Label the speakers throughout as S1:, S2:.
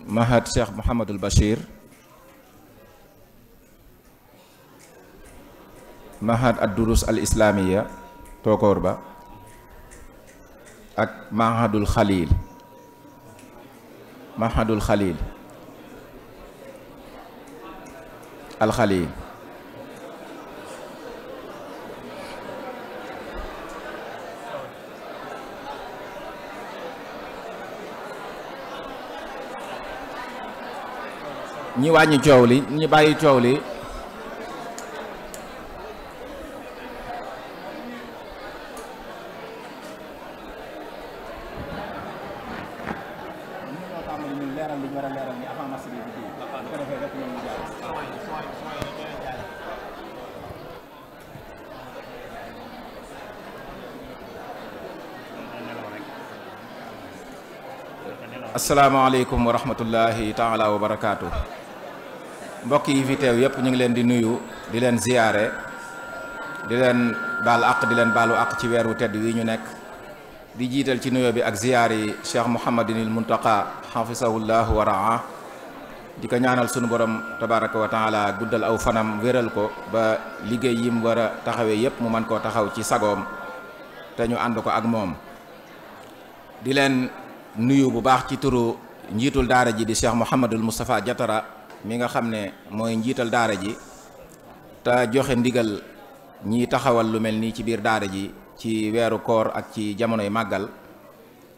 S1: mahad Cheikh Mouhamadul Bachir, mahad ad-durus al islamiya Tokor ba, ak mahadul Khalil al Khalil. ñi wàññi coow li, ñi bàyyi coow li. asalaamaaleykum wa rahmatullahi taala wa barakaatu. mbokk yi fi teew yépp ñu ngi leen di nuyu, di leen ziyaare, di leen baal àq, di leen baalu àq ci weeru tedd wi ñu nekk, di jiital ci nuyoo bi ak ziyaar yi Cheikh Mouhamadinil Muntaqa xafisahullahu wa raa, di ko ñaanal sunu borom tabaraka wa taala guddal aw fanam, wéral ko ba liggéey yim war a taxawee yépp mu mën koo taxaw ci sagoom te ñu ànd ko ak moom. di leen nuyu bu baax ci turu njiitul daara ji di Cheikh Mouhamadul Moustapha Jatara mi nga xam ne mooy njiital daara ji te joxe ndigal ñiy taxawal lu mel nii ci biir daara ji ci weeru koor ak ci jamonoy màggal.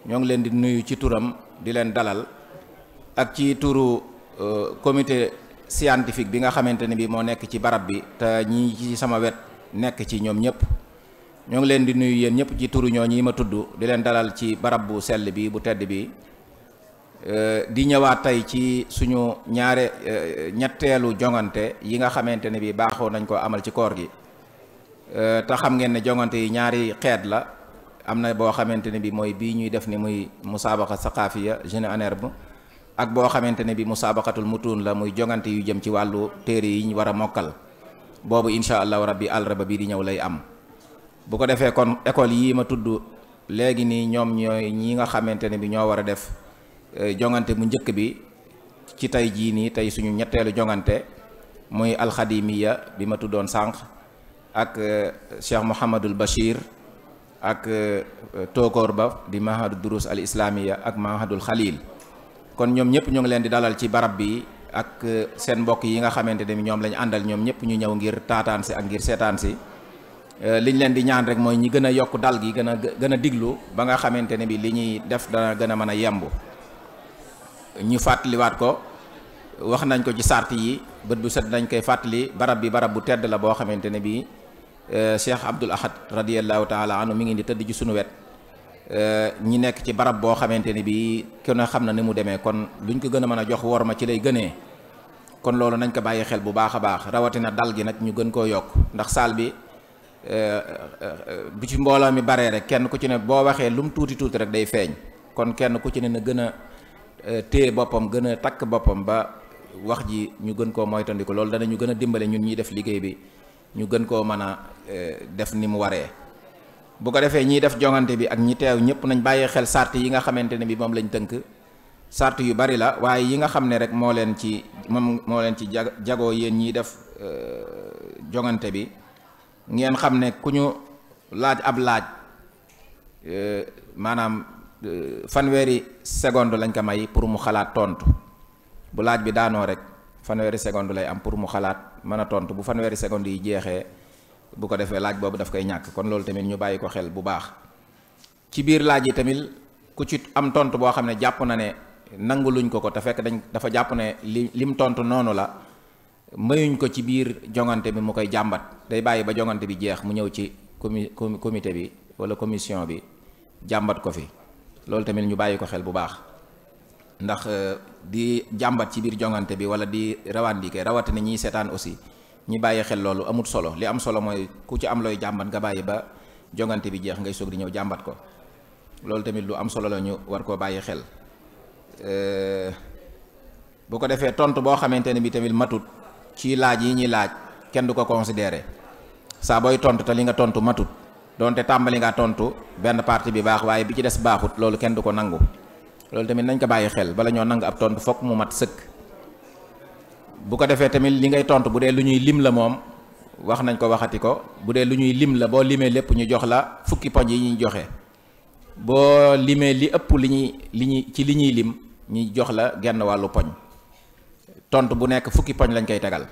S1: ñoo ngi leen di nuyu ci turam, di leen dalal, ak ci turu comité scientifique bi nga xamante ne bi moo nekk ci barab bi te ñi ci sama wet nekk ci ñoom ñëpp. ñoo ngi leen di nuyu yéen ñëpp ci turu ñoo ñi ma tudd, di leen dalal ci barab bu sell bi bu tedd bi. di ñëwaat tey ci suñu ñetteelu jongante yi nga xamante ne bi baaxoo nañ ko amal ci koor gi. te xam ngeen ne jongante yi ñaari xeet la, am na boo xamante ne bi mooy bii ñuy def ni muy musaabaqa saqaafiya jeune en herbe, ak boo xamante ne bi musaabaqatul mutuun la, muy jongante yu jëm ci wàllu téere yi ñu war a mokkal. boobu incha allahu rabbi àllarba bii di ñëw lay am. bu ko defee kon école yii ma tudd léegi nii ñoom ñooy ñi nga xamante ne bi ñoo war a def jongante bu njëkk bi ci tey jii nii, tey suñu ñetteelu jongante muy alxadimiya bi ma tuddoon sànq, ak Cheikh Mouhamadul Bachir, ak Tokor ba di mahadu durus al islamiya, ak mahadul Khalil. kon ñoom ñëpp ñu ngi leen di dalal ci barab bi ak seen mbokk yi nga xamante ne bi ñoom lañu àndal, ñoom ñëpp ñu ñëw ngir taataan si ak ngir seetaan si. liñ leen di ñaan rek mooy ñi gën a yokk dal gi, gën a diglu ba nga xamante ne bi li ñuy def dana gën a mën a yemb. ñu fàttaliwaat ko, wax nañ ko ci sart yi, bët bu set dañ koy fàttali. barab bi barab bu tedd la boo xamante ne bi Cheikh Abdoul Ahad radiyallahu taala anhu mi ngi di tëdd ci sunu wet. ñi nekk ci barab boo xamante ne bi kenn xam na ni mu demee, kon luñ ko gën a mën a jox worma ci lay gënee. kon loolu nañ ko bàyyi xel bu baax a baax, rawatina dal gi nag ñu gën koo yokk, ndax saal bi bu ci mbooloo mi baree rek kenn ku ci ne boo waxee lu mu tuuti tuuti rek day feeñ. kon kenn ku ci ne na gën a téye boppam, gën a takk boppam ba wax ji ñu gën koo moytandiku. loolu danañu gën a dimbale ñun ñiy def liggéey bi, ñu gën koo mën a def ni mu waree. bu ko defee ñiy def jongante bi ak ñi teew ñëpp nañ bàyyi xel sart yi nga xamante ne bi moom lañ tënk. sart yu bari la, waaye yi nga xam ne rek moo leen ci jagoo yéen ñiy def jongante bi, ngeen xam ne ku ñu laaj ab laaj maanaam fanweeri seconde lañ ko may pour mu xalaat tontu. bu laaj bi daanoo rek fanweeri seconde lay am pour mu xalaat mën a tontu. bu fanweeri seconde yi jeexee, bu ko defee laaj boobu daf koy ñàkk. kon loolu tamit ñu bàyyi ko xel bu baax. ci biir laaj yi tamit ku ci am tontu boo xam ne jàpp na ne nangu luñ ko te fekk dafa jàpp ne lim tontu noonu la, mayuñ ko ci biir jongante bi mu koy jàmbat. day bàyyi ba jongante bi jeex mu ñëw ci comité bi wala commission bi jàmbat ko fi. loolu tamit ñu bàyyi ko xel bu baax, ndax di jàmbat ci biir jongante bi wala di rawandike, rawatina ñiy seetaan aussi, ñi bàyyi xel loolu amut solo. li am solo mooy ku ci am looy jàmbat nga bàyyi ba jongante bi jeex ngay soog di ñëw jàmbat ko. loolu tamit lu am solo la, ñu war koo bàyyi xel. bu ko defee tontu boo xamante ne bi tamit matut ci laaj yi ñuy laaj, kenn du ko considéré. saa booy tontu te li nga tontu matut, donte tàmbali nga tontu benn partie bi baax waaye bi ci des baaxut, loolu kenn du ko nangu. loolu tamit nañ ko bàyyi xel bala ñoo nang ab tontu fokk mu mat sëkk. bu ko defee tamit li ngay tontu bu dee lu ñuy lim la moom wax nañ ko waxati ko, bu dee lu ñuy lim la boo limee lépp ñu jox la fukki poñ yi ñuy joxe, boo limee li ëpp li ñuy lim ñu jox la genn wàllu poñ. tontu bu nekk fukki poñ lañ koy tegal.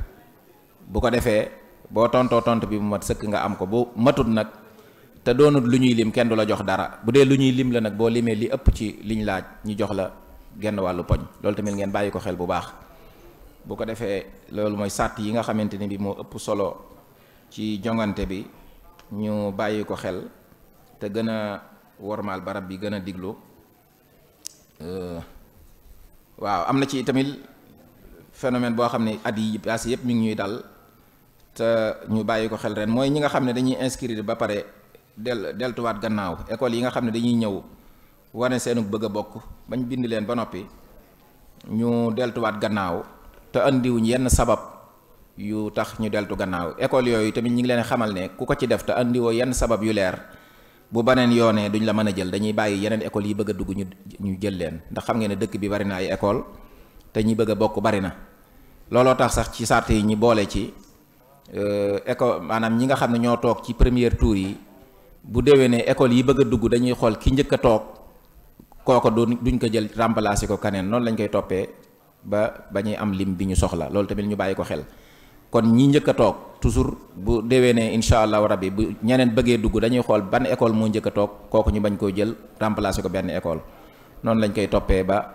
S1: bu ko defee boo tontoo tontu bi mu mat sëkk nga am ko, bu matut nag te doonut lu ñuy lim kenn du la jox dara. bu dee lu ñuy lim la nag boo limee li ëpp ci liñ laaj ñu jox la genn wàllu poñ. loolu tamit ngeen bàyyi ko xel bu baax. bu ko defee loolu mooy sàtt yi nga xamante ni bi moo ëpp solo ci jongante bi, ñu bàyyi ko xel te gën a wormaal barab bi, gën a diglu. waaw am na ci tamit phénomène boo xam ne at yi passé yëpp mi ngi ñuy dal te ñu bàyyi ko xel ren, mooy ñi nga xam ne dañuy inscrire ba pare deltuwaat gannaaw. école yi nga xam ne dañuy ñëw wane seenu bëgg a bokk bañ bind leen ba noppi ñu deltuwaat gannaaw te andiwuñ yenn sabab yu tax ñu deltu gannaaw. école yooyu tamit ñi ngi leen xamal ne ku ko ci def te andiwoo yenn sabab yu leer, bu baneen yoonee duñ la mën a jël, dañuy bàyyi yeneen école yi bëgg a dugg ñu jël leen. ndax xam ngeen ne dëkk bi bari na ay école te ñi bëgg a bokk bari na. looloo tax sax ci sart yi ñi boole ci école, maanaam ñi nga xam ne ñoo toog ci premier tour yi, bu déwénee école yi bëgg a dugg dañuy xool ki njëkk a toog kooko duñ ko jël remplacer ko kaneen. noonu lañ koy toppee ba ñuy am lim bi ñu soxla. loolu tamit ñu bàyyi ko xel. kon ñi njëkk a toog toujours bu déwénee incha allahu rabbi bu ñeneen bëggee dugg dañuy xool ban école moo njëkk a toog kooku ñu bañ koo jël remplacer ko benn école. noonu lañ koy toppee ba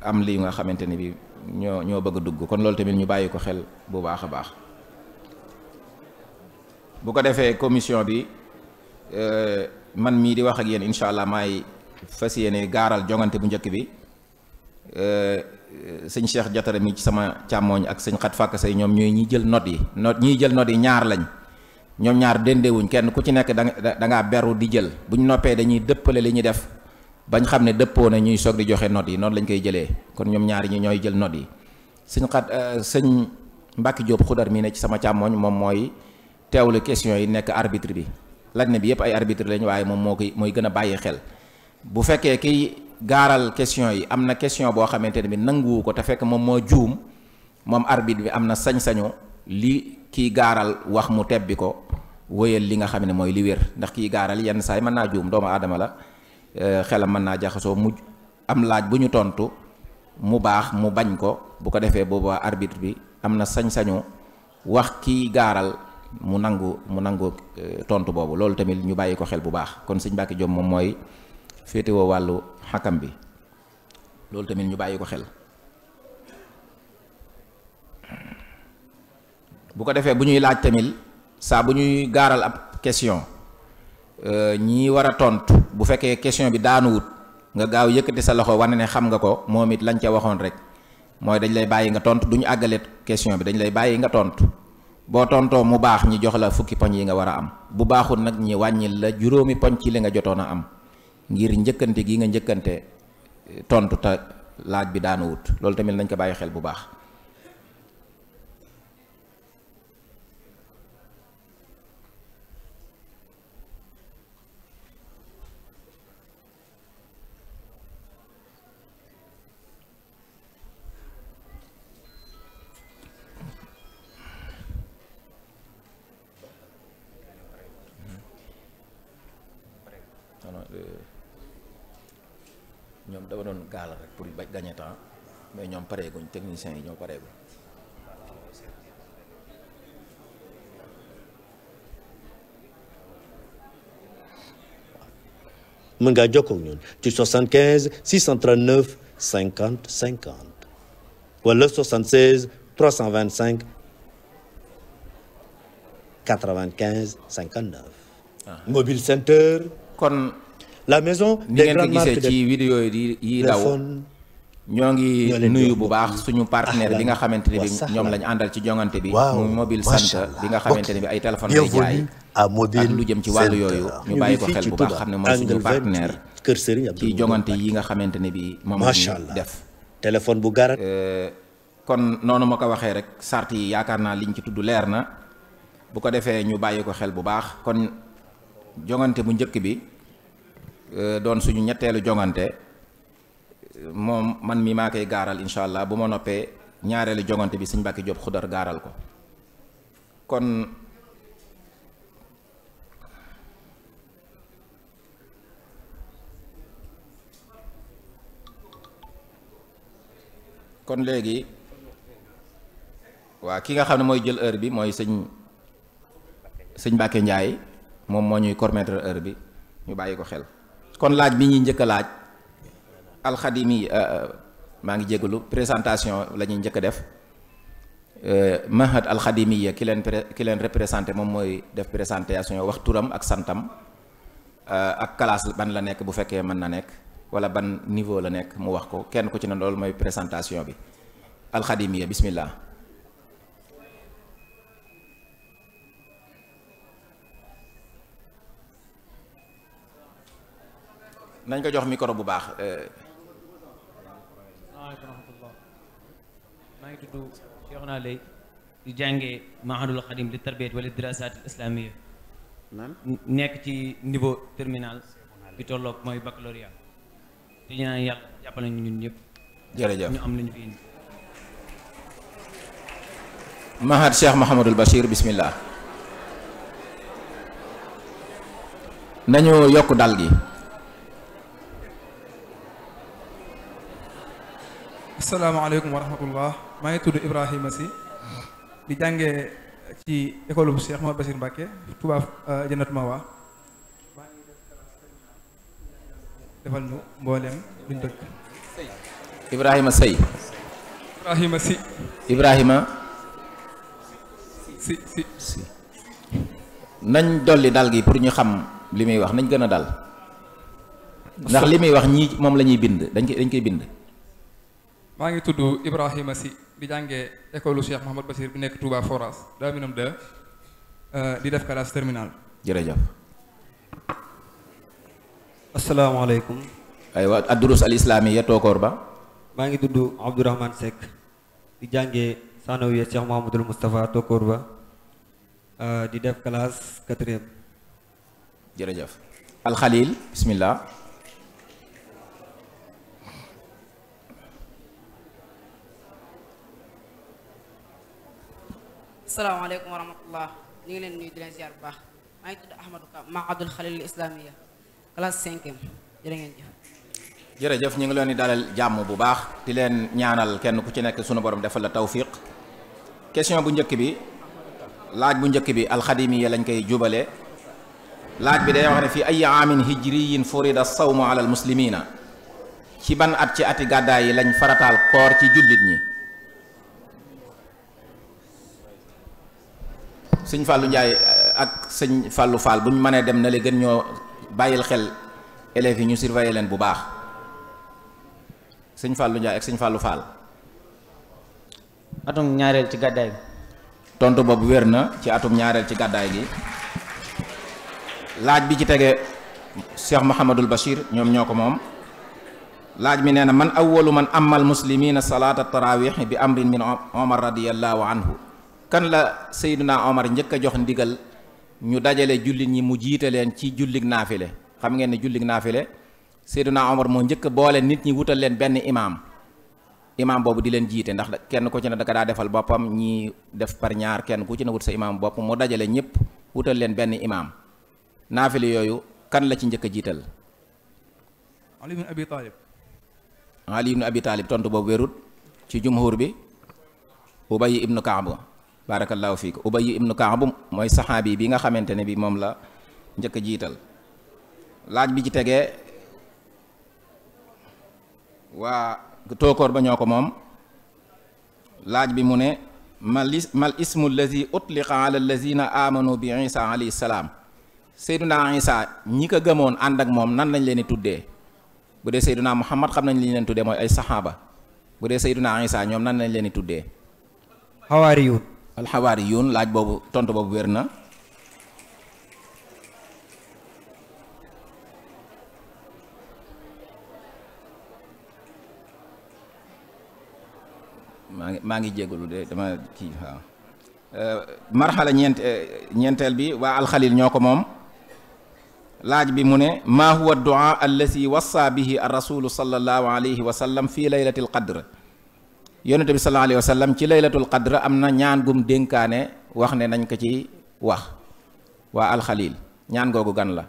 S1: am li nga xamante ni bi ñoo bëgg a dugg. kon loolu tamit ñu bàyyi ko xel bu baax a baax. bu ko defee commission bi man mii di wax ak yéen incha allah maay fas yéene gaaral jongante bu njëkk bi. sëñ Cheikh Jatara mi ci sama càmmooñ ak sëñ Xat Fàkk Say ñoom ñooy ñi jël note yi. ñiy jël note yi ñaar lañ, ñoom ñaar déndewuñ, kenn ku ci nekk da ngaa beru di jël. bu ñu noppee dañuy dëppale li ñuy def bañ xam ne dëppoo na ñuy soog di joxe note yi. noonu lañ koy jëlee. kon ñoom ñaar ñi ñooy jël note yi. sëñ Mbàkke Jóob Xudar mii ne ci sama càmmooñ moom mooy teewlu question yi, nekk arbitre bi. laaj na bi yëpp ay arbitre lañ, waaye moom mooy gën a bàyyi xel. bu fekkee kiy gaaral question yi am na question boo xamante ne bi nanguwu ko te fekk moom moo juum, moom arbitre bi am na sañ-sañu li kiy gaaral wax mu tebbi ko wëyal li nga xam ne mooy li wér. ndax kiy gaaral yenn saa yi mën naa juum, doomu aadama la, xelam mën naa jaxasoo, mu am laaj bu ñu tontu mu baax mu bañ ko. bu ko defee boobu arbitre bi am na sañ-sañu wax kiy gaaral mu nangu tontu boobu. loolu tamit ñu bàyyi ko xel bu baax. kon sëñ Mbàkke Jóob moom mooy féetewoo wàllu xakam bi. loolu tamit ñu bàyyi ko xel. bu ko defee bu ñuy laaj tamit saa bu ñuy gaaral ab question ñi war a tontu bu fekkee question bi daanuwut nga gaaw yëkkati sa loxo wane ne xam nga ko, moom it lañ ca waxoon rek mooy dañ lay bàyyi nga tontu. du ñu àggale question bi, dañ lay bàyyi nga tontu. boo tontoo mu baax ñi jox la fukki poñ yi nga war a am. bu baaxul nag ñi wàññil la juróomi poñ ci li nga jotoon a am ngir njëkkante gi nga njëkkante tontu te laaj bi daanu wut. loolu tamit nañ ko bàyyi xel bu baax. ñoom dama doon gaal rek pour ba gagner temps, mais ñoom pareeguñ, techniciens yi ñoo pareeguñ.
S2: mën ngaa jokkoo ak ñun ci 75 639 50 50 wala 76 325 95 59. Mobile Center.
S1: kon
S2: la maison
S1: ni ngeen ko gisee ci vidéo yi daw ñoo ngi nuyu bu baax suñu partenaire bi nga xamante ne bi ñoom lañ àndal ci jongante bi. muy Mobile Center bi nga xamante ne bi ay téléphone lay jaay ak lu jëm ci wàllu yooyu. ñu bàyyi ko xel bu baax xam ne mooy suñu partenaire ci jongante yi nga xamante ne bi moom la ñuy def.
S2: téléphone bu garat
S1: kon noonu ma ko waxee rek sart yi yaakaar naa liñ ci tudd leer na. bu ko defee ñu bàyyi ko xel bu baax. kon jongante bu njëkk bi doon suñu ñetteelu jongante moom man mi maa koy gaaral incha allah bu ma noppee ñaareelu jongante bi sëñ Mbàkke Jóob Xudar gaaral ko kon léegi waa ki nga xam ne mooy jël heure bi mooy sëñ Mbàkke Njaay moom moo ñuy cormettre heure bi ñu bàyyi ko xel kon laaj bi ñuy njëkk a laaj alxadimi maa ngi jégalu présentation la ñuy njëkk a def mahad alxadimiya ki leen représenté moom mooy def présentation wax turam ak santam ak classe ban la nekk bu fekkee mën na nekk wala ban niveau la nekk mu wax ko kenn ku ci ne loolu mooy présentation bi alxadimiya bismillah. nañ ko jox micro bu baax.
S3: asalaamaaleykum wa rahmatullah maa ngi tudd Cheikhouna Lay di jàngee Mahadul Xadim li tarbiyat wala dirasat islamiyya nekk ci niveau terminal bi tolloog mooy baccalauréat te ñu naan yàlla jàppale ñu ñun ñëpp.
S1: jërëjëf
S3: ñu am lu ñu fi indi.
S1: Mahad Cheikh Mouhamadul Bachir bismillah. nañu yokk dal gi.
S4: asalaamaaleykum wa rahmatullah maa ngi tudd Ibrahima Sy di jàngee ci école bu Cheikh Mouhamadou Bachir Mbacké Touba Jannatu Mawa maa ngi defal ñu mbooleem luñ dëkk.
S1: Ibrahima Sey.
S4: Ibrahima Sy.
S1: Ibrahima.
S4: si.
S1: nañ dolli dal gi pour ñu xam li muy wax nañ gën a dal. ndax li muy wax ñii moom la ñuy bind dañ koy bind.
S4: maa ngi tudd Ibrahima Sy di jàngee école Cheikh Mouhamadou Bachir bi nekk Touba Foras daa minam 2 di def classe terminale.
S1: jërëjëf.
S5: asalaamaaleykum.
S1: aywa ad-durus al islamiyya tookoor ba.
S5: maa ngi tudd Abdourahmane Seck di jàngee Sanawiya Cheikh Mouhamadul Moustapha tookoor ba di def classe 4e.
S1: jërëjëf. alxalil bismillah.
S6: asalaamaaleykum wa rahmatullah ñu ngi leen nuyu di leen ziar bu baax maa ngi tudd Ahmadou Ka Mahadul Xalil Islamiyya classe 5e jërë ngeen jëf.
S1: jërëjëf ñu ngi leen di dalal jàmm bu baax di leen ñaanal kenn ku ci nekk sunu borom defal la tawfiq. question bu njëkk bi laaj bu njëkk bi alxadimiya lañ koy jubale laaj bi day wax ne fii ay aamin hijriyin furida sawmu ala almuslimina ci ban at ci ati gàddaay yi lañ farataal koor ci jullit ñi. sëñ Fallou Ndiaye ak sëñ Fallou Fall bu ñu mënee dem na le gën ñoo bàyyil xel élèves yi ñu surveiller leen bu baax sëñ Fallou Ndiaye ak sëñ Fallou Fall.
S7: atum ñaareel ci gàddaay gi.
S1: tontu boobu wér na ci atum ñaareel ci gàddaay gi. laaj bi ci tege Cheikh Mouhamadul Bachir ñoom ñoo ko moom. laaj mi nee na man awwalu man amal muslimina salaata tarawih bi amrin min Omar radiyallahu anhu kan la Seydina Omar njëkk a jox ndigal ñu dajale jullit ñi mu jiite leen ci jullig naafile xam ngeen ne jullig naafile Seydina Omar moo njëkk a boole nit ñi wutal leen benn imaam boobu di leen jiite ndax kenn ku ci ne daka daa defal boppam ñi def par ñaar kenn ku ci ne wut sa imaam bopp mu dajale ñëpp wutal leen benn imaam naafile yooyu kan la ci njëkk a jiital.
S4: Ali ibn Abi Talib.
S1: Ali ibn Abi Talib tontu boobu wérut ci jumhur bi. Ubay ibnu Kaab barakallahu fiik Ubay ibnu Kaab mooy saxaabi bi nga xamante ne bi moom la njëkk a jiital. laaj bi ci tegee waa tookoor ba ñoo ko moom laaj bi mu ne mal ismu allazi utliqa ala allazina amanu bi isa alayhi salaam Seyduna Isa ñi ko gëmoon ànd ak moom nan lañ leen di tuddee bu dee Seyduna Muhammad xam nañ li ñu leen tuddee mooy ay saxaaba bu dee Seyduna Isa ñoom nan lañ leen di tuddee.
S5: xawaariyuun.
S1: alxawaariyuun laaj boobu tontu boobu wér na. maa ngi jégalu de dama kii waaw. marxala ñeenteel bi waa alxalil ñoo ko moom laaj bi mu ne maa huwa du'a allasi wassa bihi ar rasulu sallallahu alayhi wa sallam fii laylatil qadr. yonente bi sallallahu alayhi wa sallam ci laylatul qadr am na ñaan gum dénkaane wax ne nañ ko ci wax waa alxalil ñaan googu gan la.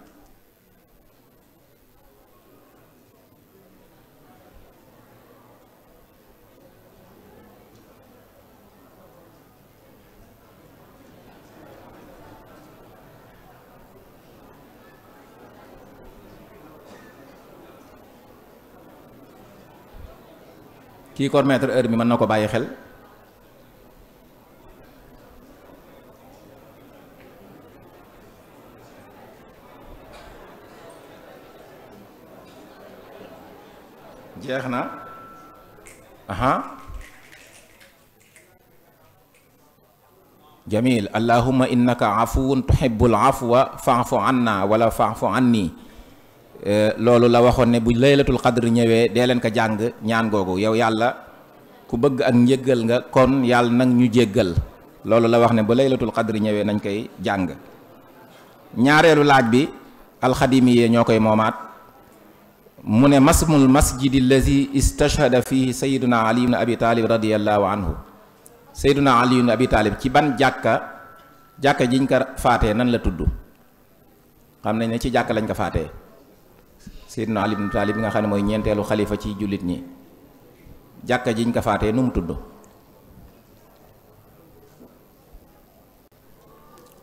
S1: kii chronomètre heure bi mën na ko bàyyi xel. jeex na. jamil allahumma innaka afuwun tuhibbul afwa fa'fu anna wala fa'fu anni. loolu la waxoon ne bu laylatul qadr ñëwee dee leen ko jàng ñaan googu yow yàlla ku bëgg ak njéggal nga kon yàlla nag ñu jéggal loolu la wax ne bu laylatul qadr ñëwee nañ koy jàng. ñaareelu laaj bi alxadimiyee ñoo koy moomaat mu ne masmul masjidi allazi istashhada fihi sayyiduna ali ibn abi talib radiyallahu anhu. sayyiduna ali ibn abi talib ci ban jàkka jiñ ko faatee nan la tudd. xam nañ ne ci jàkka lañ ko faatee. Seydina Ali ibn Talib bi nga xam ne mooy ñeenteelu xalifa ci jullit ñi jàkka jiñ ko faatee nu mu tudd.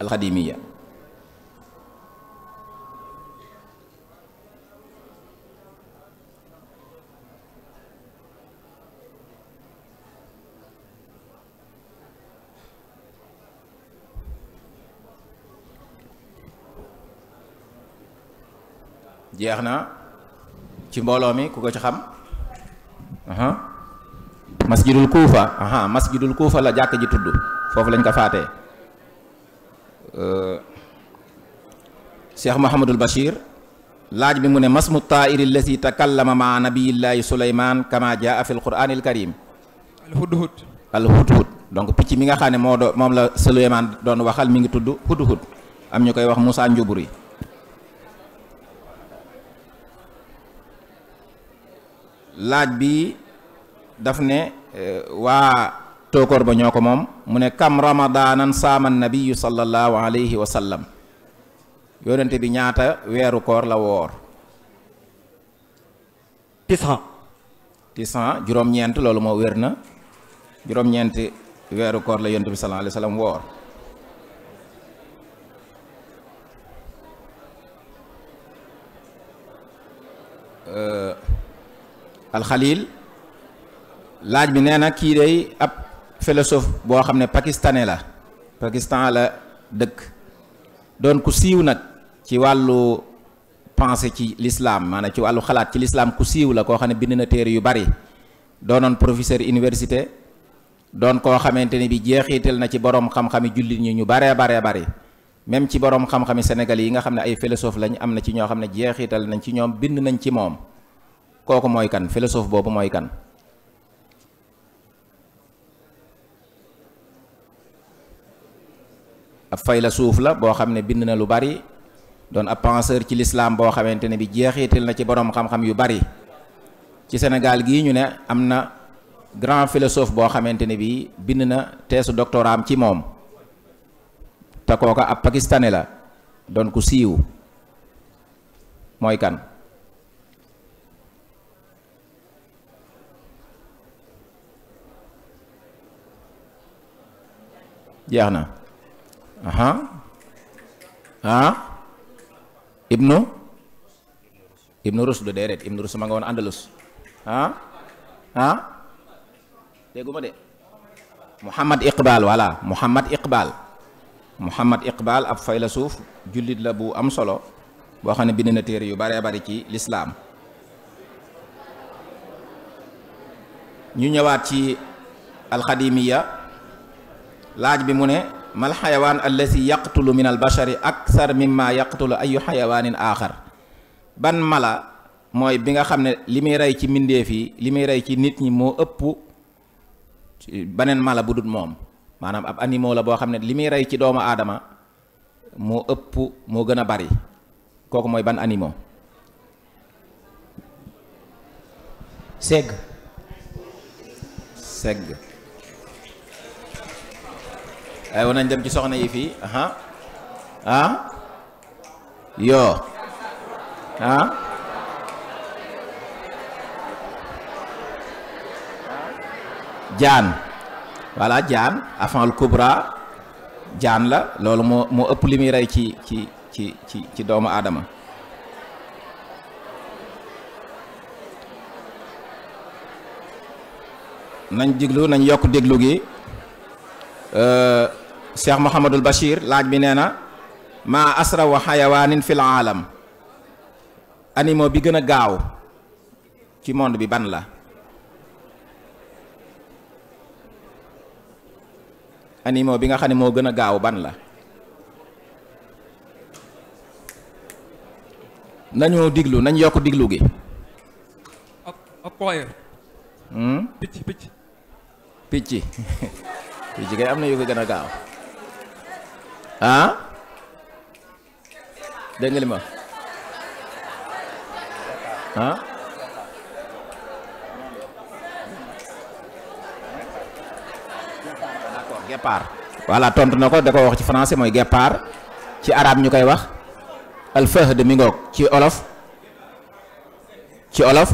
S1: alxadimiya. jeex na. ci mbooloo mi ku ko ci xam. masjidul kuufa masjidul kuufa la jàkk ji tudd foofu lañ ko faatee. Cheikh Mouhamadul Bachir laaj bi mu ne masmu taa'iri allati takallama maa nabiyillahi Suleymaan kama jaa fi alquraanil karim.
S4: alhudhud.
S1: alhudhud donc picc mi nga xam ne moom la Suleymaan doon waxal mi ngi tudd hudhud am ñu koy wax Moussa Njuburi. laaj bi daf ne waa tookoor ba ñoo ko moom mu ne kam ramadanan saama nabiyu sallallahu alayhi wa sallam yonente bi ñaata weeru koor la woor. tisan juróom-ñeent loolu moo wér na juróom-ñeenti weeru koor la yonente bi sallallahu alayhi wa sallam woor. alxalil laaj bi nee na kii day ab philosophe boo xam ne pakistanais la Pakistan la dëkk doon ku siiw nag ci wàllu pensée ci l'islam maanaam ci wàllu xalaat ci l'islam ku siiw la koo xam ne bind na téere yu bari doonoon professeur université doon koo xamante ni bi jeexital na ci borom xam-xami jullit ñi ñu baree bari même ci borom xam-xami Sénégal yi nga xam ne ay philosophe lañ am na ci ñoo xam ne jeexital nañ ci ñoom bind nañ ci moom. kooku mooy kan philosophe boobu mooy kan. ab faylasuuf la boo xam ne bind na lu bari doon ab penseur ci l'islam boo xamante ne bi jeexital na ci borom xam-xam yu bari ci Sénégal gii ñu ne am na grand philosophe boo xamante ne bi bind na teesu doctorat am ci moom te kooka ab pakistanais la doon ku siiw mooy kan. jeex na. ibnu Rus du déedéet ibnu Rus ma nga woon Andalus. dégguma de. Muhammad Iqbal voilà Muhammad Iqbal ab faylasuuf jullit la bu am solo boo xam ne bind na téere yu baree bari ci lislaam. ñu ñëwaat ci alxadimiya laaj bi mu ne mal xayawaan allati yaqtulu min al bashari akthar mimma yaqtulu ayu xayawaanin aaxar ban mala mooy bi nga xam ne li muy rey ci mbindeef yi li muy rey ci nit ñi moo ëpp beneen mala bu dul moom maanaam ab animal la boo xam ne li muy rey ci doomu aadama moo ëpp moo gën a bari kooku mooy ban animaux?
S3: segg.
S1: segg. ay nañ dem ci soxna yi fii yoo jaan. voilà jaan afal kubra jaan la loolu moo ëpp li muy rey ci doomu aadama. nañ diglu nañ yokk déglu gi. Cheikh Mouhamadul Bachir laaj bi nee na maa asra wa xayawaanin fil aalam, animaux bi gën a gaaw ci monde bi ban la? animaux bi nga xam ne moo gën a gaaw ban la? nañu diglu nañ yokk diglu gi.
S4: ak koye. picc
S1: picc picc kay am na yu ko gën a gaaw dégg nga li ma d'accord guépard. voilà tontu na ko da ko wax ci français mooy guépard, ci arabe ñu koy wax alfahd mi ngoog, ci olof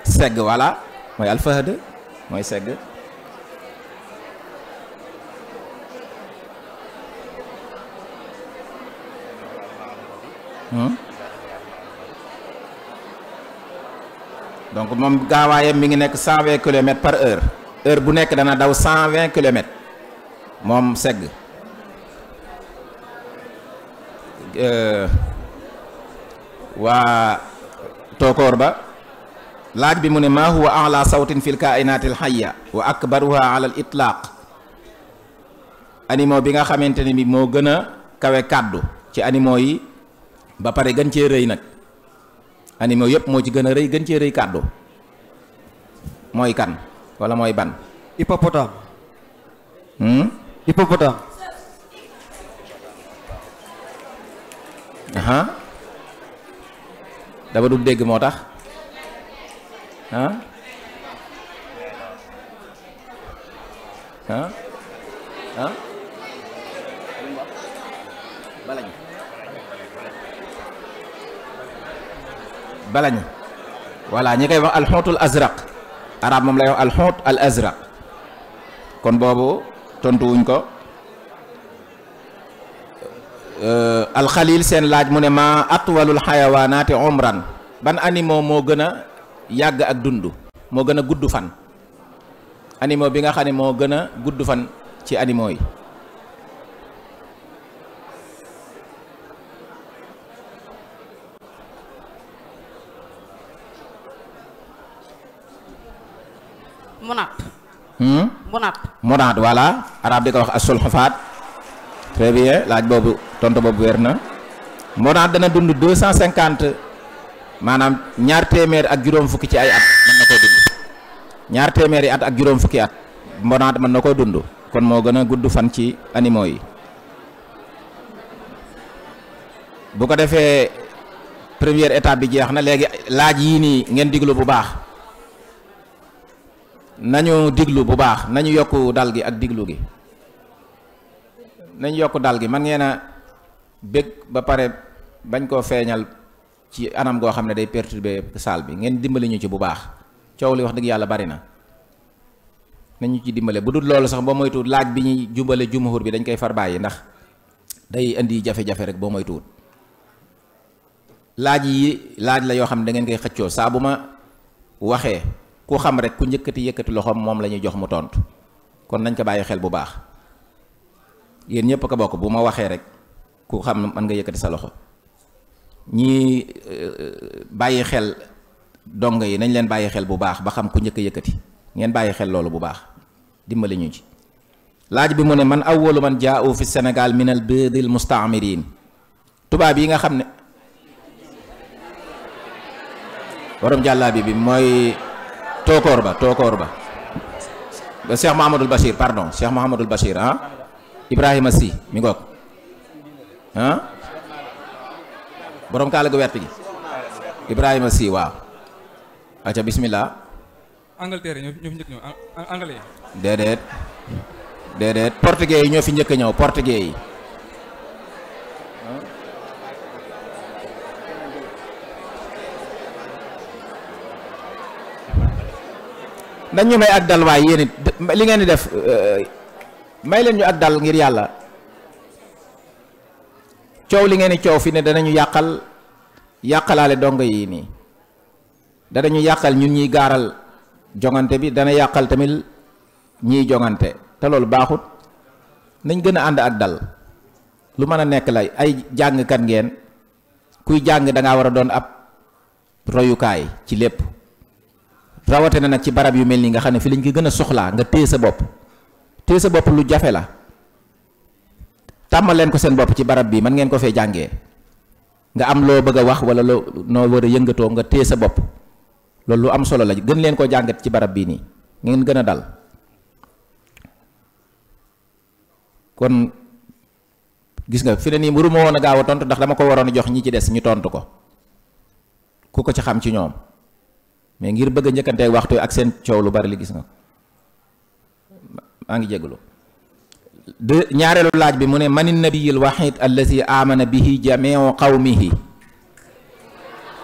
S1: segg. voilà mooy alfahd mooy segg. donc moom gaawaayam mi ngi nekk 120 kilomètres par heure. heure bu nekk dana daw 120 kilomètres moom segg. waa tookoor ba laaj bi mu ne maa huwa a'la sawtin fil kaa'inaatil hayya wa akbaruha ala al itlaq. animaux bi nga xamante ne bi moo gën a kawe kàddu ci animaux yi ba pare gën cee rëy nag. animaux yëpp moo ci gën a rëy gën cee rëy kàddu mooy kan wala mooy ban?
S5: hippopotame. hippopotame.
S1: dama dul dégg moo tax balañ. voilà ñi koy wax alxuutul azraq, arab moom lay wax alxuut al azraq. kon boobu tontuwuñ ko. alxalil seen laaj mu ne ma atwalul xayawaanaati umran, ban animaux moo gën a yàgg ak dund, moo gën a gudd fan? animaux bi nga xam ne moo gën a gudd fan ci animaux yi. munaat voilà arab di ko wax as-sulhufaat. très bien laaj boobu tontu boobu wér na. munaat dana dund 250 maanaam ñaar téeméer ak juróom fukki ci ay at mën na koo dund. ñaar téeméeri at ak juróom fukki at munaat mën na koo dund, kon moo gën a gudd fan ci animaux yi. bu ko defee première étape bi jeex na, léegi laaj yii nii ngeen diglu bu baax. nañu diglu bu baax, nañu yokk dal gi ak diglu gi. nañu yokk dal gi, man ngeen a bég ba pare bañ koo feeñal ci anam goo xam ne day perturber salle bi. ngeen dimbali ñu ci bu baax, coow li wax dëgg yàlla bari na. nañu ci dimbale, bu dul loolu sax boo moytuwut laaj bi ñuy jubale jumhur bi dañ koy far bàyyi, ndax day indi jafe-jafe rek boo moytuwut. laaj yi laaj la yoo xam ne da ngeen koy xëccoo, saa bu ma waxee ku xam rek ku njëkkati yëkkati loxoom moom la ñuy jox mu tontu, kon nañ ko bàyyi xel bu baax. yéen ñëpp ko bokk, bu ma waxee rek ku xam mën nga yëkkati sa loxo. ñii bàyyi xel dongo yi nañ leen bàyyi xel bu baax ba xam ku njëkk a yëkkati, ngeen bàyyi xel loolu bu baax, dimbali ñu ci. laaj bi mu ne man awwalu man jaa'u fi Sénégal min al biidil mustaamiriin, tubaab yi nga xam ne borom jàllaabi bi mooy tookoor ba Cheikh Mouhamadul Bachir, pardon, Cheikh Mouhamadul Bachir Ibrahima Sy mi ngoog borom kaala gu wert gi Ibrahima Sy waaw aca bismillah.
S4: Angleterre ñoo fi njëkk ñëw anglais yi.
S1: déedéet portugais yi ñoo fi njëkk ñëw portugais yi. dañ ñu may ak dal waaye yéen it li ngeen di def may leen ñu ak dal ngir yàlla. coow li ngeen di coow fi ne danañu yàqalaale dongo yi nii danañu yàqal ñun ñuy gaaral jongante bi dana yàqal tamit ñiy jongante te loolu baaxut. nañ gën a ànd ak dal lu mën a nekk la ay jàngkat ngeen kuy jàng da ngaa war a doon ab royukaay ci lépp rawatina nag ci barab yu mel nii nga xam ne fi lañ ko gën a soxlaa nga téye sa bopp lu jafe la. tàmmal leen ko seen bopp ci barab bi man ngeen ko fee jàngee nga am loo bëgg a wax wala noo war a yëngatoo nga téye sa bopp loolu lu am solo la gën leen ko jàngat ci barab bii nii ngeen gën a dal. kon gis nga fi ne nii waruma woon a gaaw a tontu ndax dama ko waroon a jox ñi ci des ñu tontu ko ku ko ci xam ci ñoom mais ngir bëgg a njëkkante waxtu ak seen coow lu bari li gis nga maa ngi jégalu. ñaareelu laaj bi mu ne mani nabiyil wahid allazi amana bihi jamiu qawmihi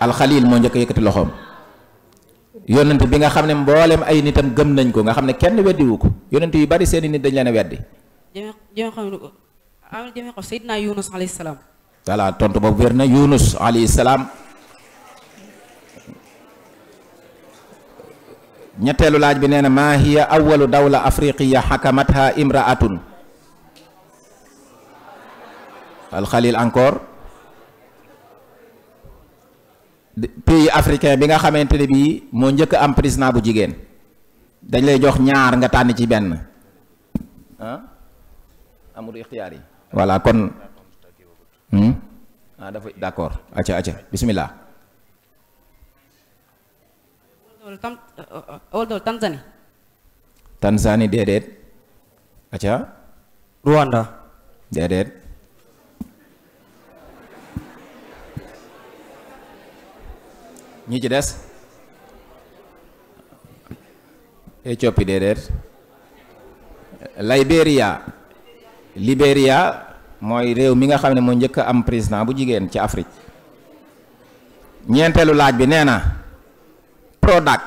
S1: alxalil moo njëkk yëkkati loxoom. yonent bi nga xam ne mboolem ay nitam gëm nañ ko nga xam ne kenn weddiwu ko yonent yu bari seeni nit dañ leen a weddi.
S6: jëme ko Seydina Yunus alayhi salaam.
S1: voilà tontu boobu wér na Yunus alayhi salaam. ñetteelu laaj bi nee na maa hiya awwalu dawla afriqiya xakamatha imraatun alxalil encore pays africain bi nga xamante ne bii moo njëkk am président bu jigéen dañ lay jox ñaar nga tànn ci benn ah amul ixtiyaar yi voilà kon dafa d'accord acca bismillah. Tanzanie déedéet acca.
S5: Rwanda
S1: déedéet. ñi ci des. Éthiopie déedéet. Libéria mooy réew mi nga xam ne moo njëkk am président bu jigéen ci Afrique. ñeenteelu laaj bi nee na Prodac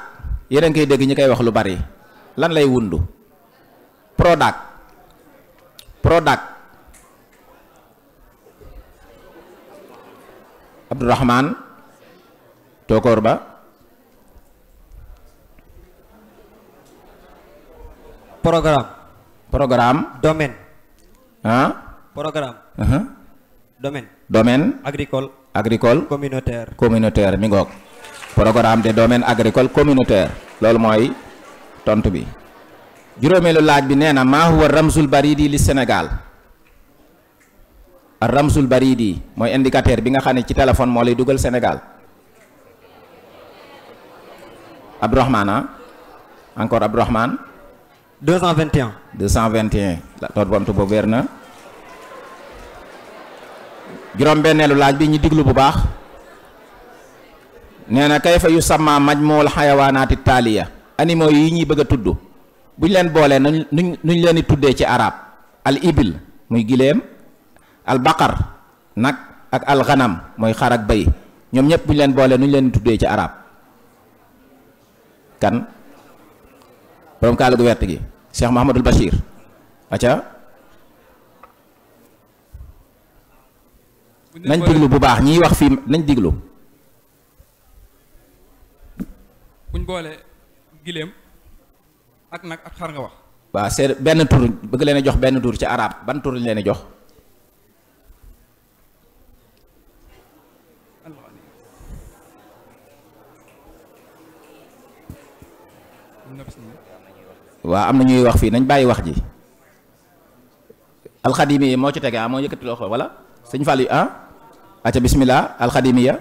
S1: yéen a ngi koy dégg ñi koy wax lu bari lan lay wundu Prodac Abdourahman Tokor Ba. Programme.
S5: Domaine.
S1: ah.
S5: Programme. Domaine.
S1: Agricole. Communautaire mi ngoog. Programme de domaine agricole communautaire loolu mooy tontu bi. juróomeelu laaj bi nee na maa huwa ramzul baridi li Sénégal. ar ramzul baridi mooy indicateur bi nga xam ne ci téléphone moo lay dugal Sénégal. Abdourahmane encore Abdourahmane.
S5: 221.
S1: la tontu boobu wér na. juróom-benneelu laaj bi ñu diglu bu baax. nee na kayfa yu sama majmuul xayawaanaati taaliya animaux yi ñuy bëgg a tudd bu ñu leen boolee nuñ leen di tuddee ci arab al ibil muy giléem al baqar nag ak al ghanam mooy xar ak bëy ñoom ñëpp bu ñu leen boolee nuñ leen di tuddee ci arab kan borom kaala gu wert gi Cheikh Mahamadul Bachir acca nañ diglu bu baax ñiy wax fii nañ diglu.
S4: buñ boole giléem ak nag ak xar nga wax.
S1: waaw c'est benn tur bëgg leen a jox benn tur ci arab ban tur lañ leen a jox. waaw am na ñuy wax fii nañ bàyyi wax ji. alxadimi moo ci tege moo yëkkati loxo wala sëñ Fall acca bismillah alxadimiya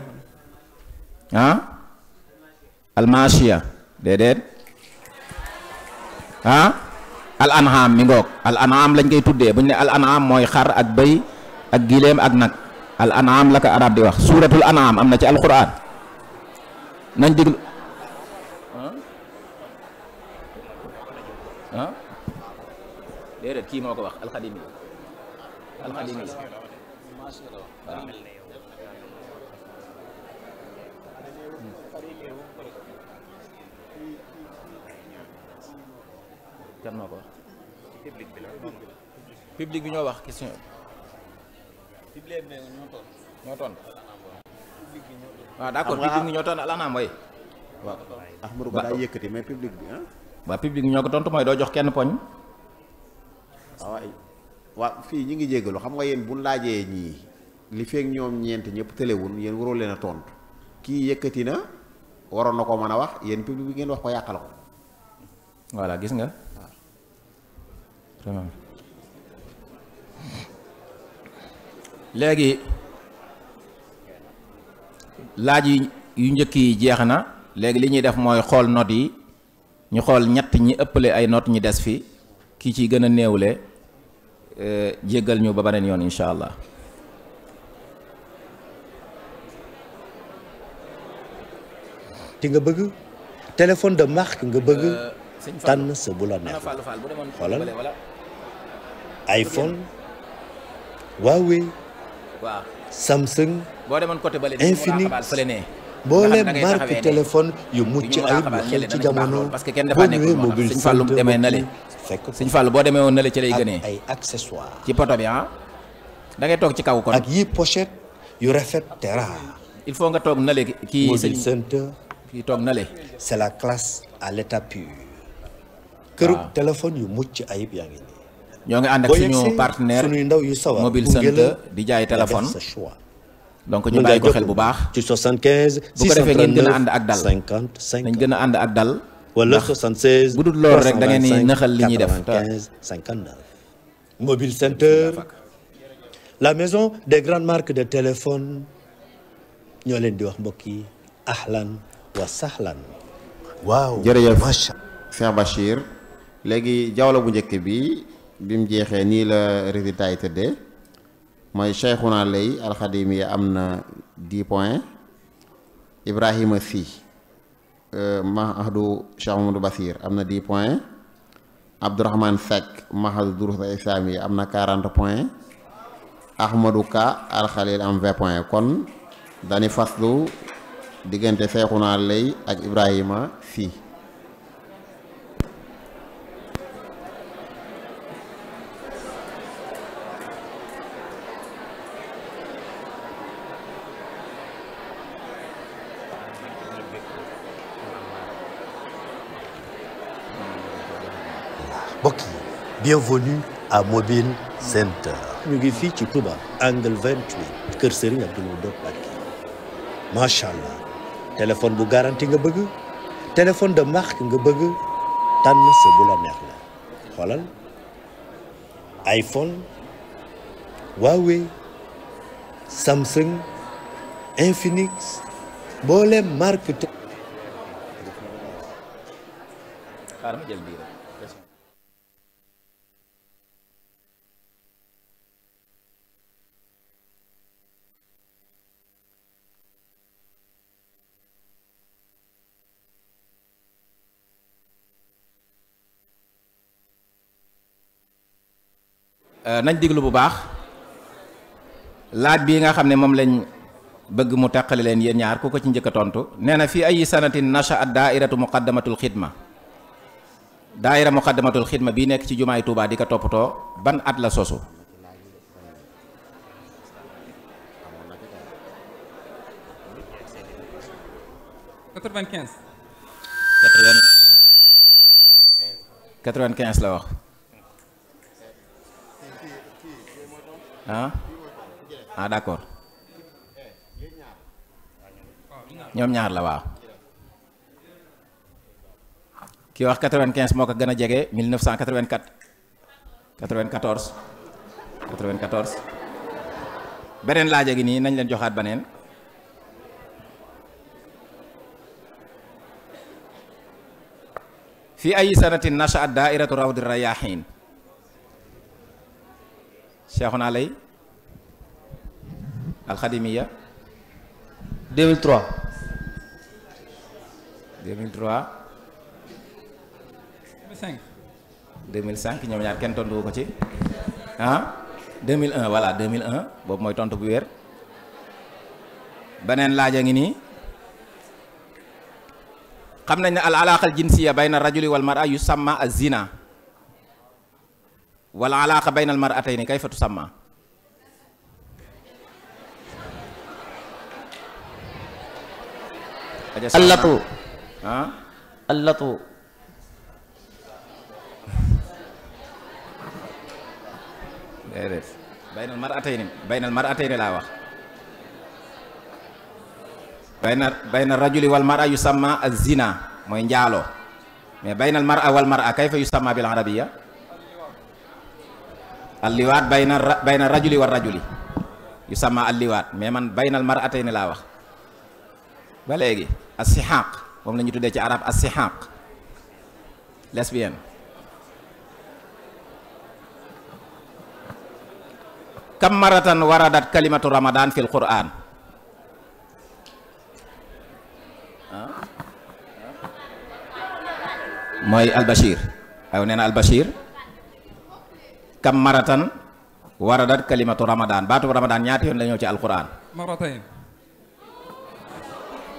S1: almasiya déedéet al anham mi ngoog al anham lañ koy tuddee bu ñu ne al anham mooy xar ak bëy ak giléem ak nag al an'am la ko arab di wax suuratul an'am am na ci alquran nañ diglu ah déedéet kii moo ko wax alxadimi alxadimi waaw kan moo ko wax public bi ñoo wax question ñoo toon waaw d'accord public bi ñoo toon alanaam way
S7: waaw Ahmadou ko daa yëkkati mais public bi ah
S1: waaw public bi ñoo ko tontu mooy doo jox kenn poñ
S7: waaw fii ñi ngi jéggalu xam nga yéen bu laajee ñii li feek ñoom ñeent ñëpp tëlewul yéen waroo leen a tontu kii yëkkati na waroon na ko mën a wax yéen public bi ngeen wax ko yàqal ko
S1: voilà gis nga vraiment léegi laaj yu njëkk yi jeex na léegi li ñuy def mooy xool notes yi ñu xool ñett ñi ëppale ay notes ñi des fi kii ci gën a néewle jéggal ñu ba beneen yoon incha allah
S2: ti nga bëgg téléphone de marque nga bëgg tànn sa bu la neex xoolal iPhone Huawei
S1: waaw
S2: Samsung
S1: boo demoon côté bale
S2: Infinix mboolem marque téléphone yu mucc ayib yu xel ci jamono
S1: parce que kenn dafa nekkul moo tax Sëñ Fallu demee na le
S2: fekk
S1: Sëñ Fallu boo demee woon na le ci lay gënee
S2: ay accessoires
S1: ci poto bi da ngay toog ci kaw kon
S2: ak yi pochette yu rafet te rare
S1: il faut nga toog na le kii
S2: Mobile Center
S1: kii toog na le
S2: c'est la classe à l'état pur kërug téléphone yu mucc ayib yaa ngi nii
S1: ñoo ngi ànd ak suñu partenaire
S2: suñuy ndaw yu sawar
S1: Mobile Center di jaay téléphone
S2: sa choix
S1: donc ñu bàyyi ko xel bu baax
S2: ci 75
S1: bu ko defee ngeen gën a ànd ak dal
S2: 50 50
S1: nañ gën a ànd ak dal
S2: wala 76
S1: bu dul loolu rek da ngeen ni nëxal li ñuy def
S2: 95 59 Mobile Center la maison des grandes marques de téléphone ñoo leen di wax mbokk yi ahlan wa sahlan waaw
S7: jërëjëf Cheikh Bachir léegi jawla bu njëkk bi mu jeexee nii la résultat yi tëddee mooy Cheikhouna Lay alxadimi am na 10 points Ibrahima Sy Mahadou Cheikh Mamadou Basir am na 10 points Abdourahmane Seck Mahadou Durus Islami am na 40 points Ahmadou Ka alxalil am 20 points kon dañu faslu diggante Cheikhouna Lay ak Ibrahima Sy
S2: mbokk yi bienvenue à Mobile Center ñu ngi fii ci Touba angle 28 kër Serigne Abdoul Wadoud Mbacké macha allah téléphone bu garanti nga bëgg téléphone de marque nga bëgg tànn sa bu la neex la xoolal iPhone Huawei Samsung Infinix mboolem marque
S1: xaaral ma jël bii rek nañ diglu bu baax laaj bii nga xam ne moom lañ bëgg mu teqale leen yéen ñaar ku ko ci njëkk a tontu nee na fii ay sanatin nashaat daairatu muqaddamatul xidma daaira muqaddamatul xidma bii nekk ci jumaay Tuubaa di ko toppatoo ban at la sosu 95 la wax d'accord ñoom ñaar la waaw kii wax 95 moo ko gën a jege 1984 94 beneen laaja gi nii nañ leen joxaat beneen fii ay sanatin nashaat daairatu rawdi rayahin Cheikhouna Lay alxadimiya
S3: 2003.
S1: 2005 ñoom ñaar kenn tontu ko ci ah 2001 voilà 2001 boobu mooy tontu bu wér. beneen laaja ngi nii xam nañ ne al alaqal jinsiya bayna rajuli wal mar'a yusamma az-zina wal alaqa bayna al mar'atayni kayfa tusamma.
S3: allatu
S1: ah
S3: allatu
S1: déedéet baynal mar'atayni laa wax bayna rajuli wal mar'a yusamma az-zina mooy njaaloo mais baynal mar'a wal mar'a kayfa yusamma bil arabiyya al-liwaat bayna rajuli war rajuli yusamma al-liwaat mais man baynal mar'atayni laa wax ba léegi as-sihaaq moom la ñu tuddee ci arab as-sihaaq lesbienne. kam maratan waradat kalimatu ramadan fil quran mooy albashir aw nee na albashir kam maratan waradat kalimatu ramadan baatu ramadan ñaati yoon la ñëw ci alquran
S4: maratayn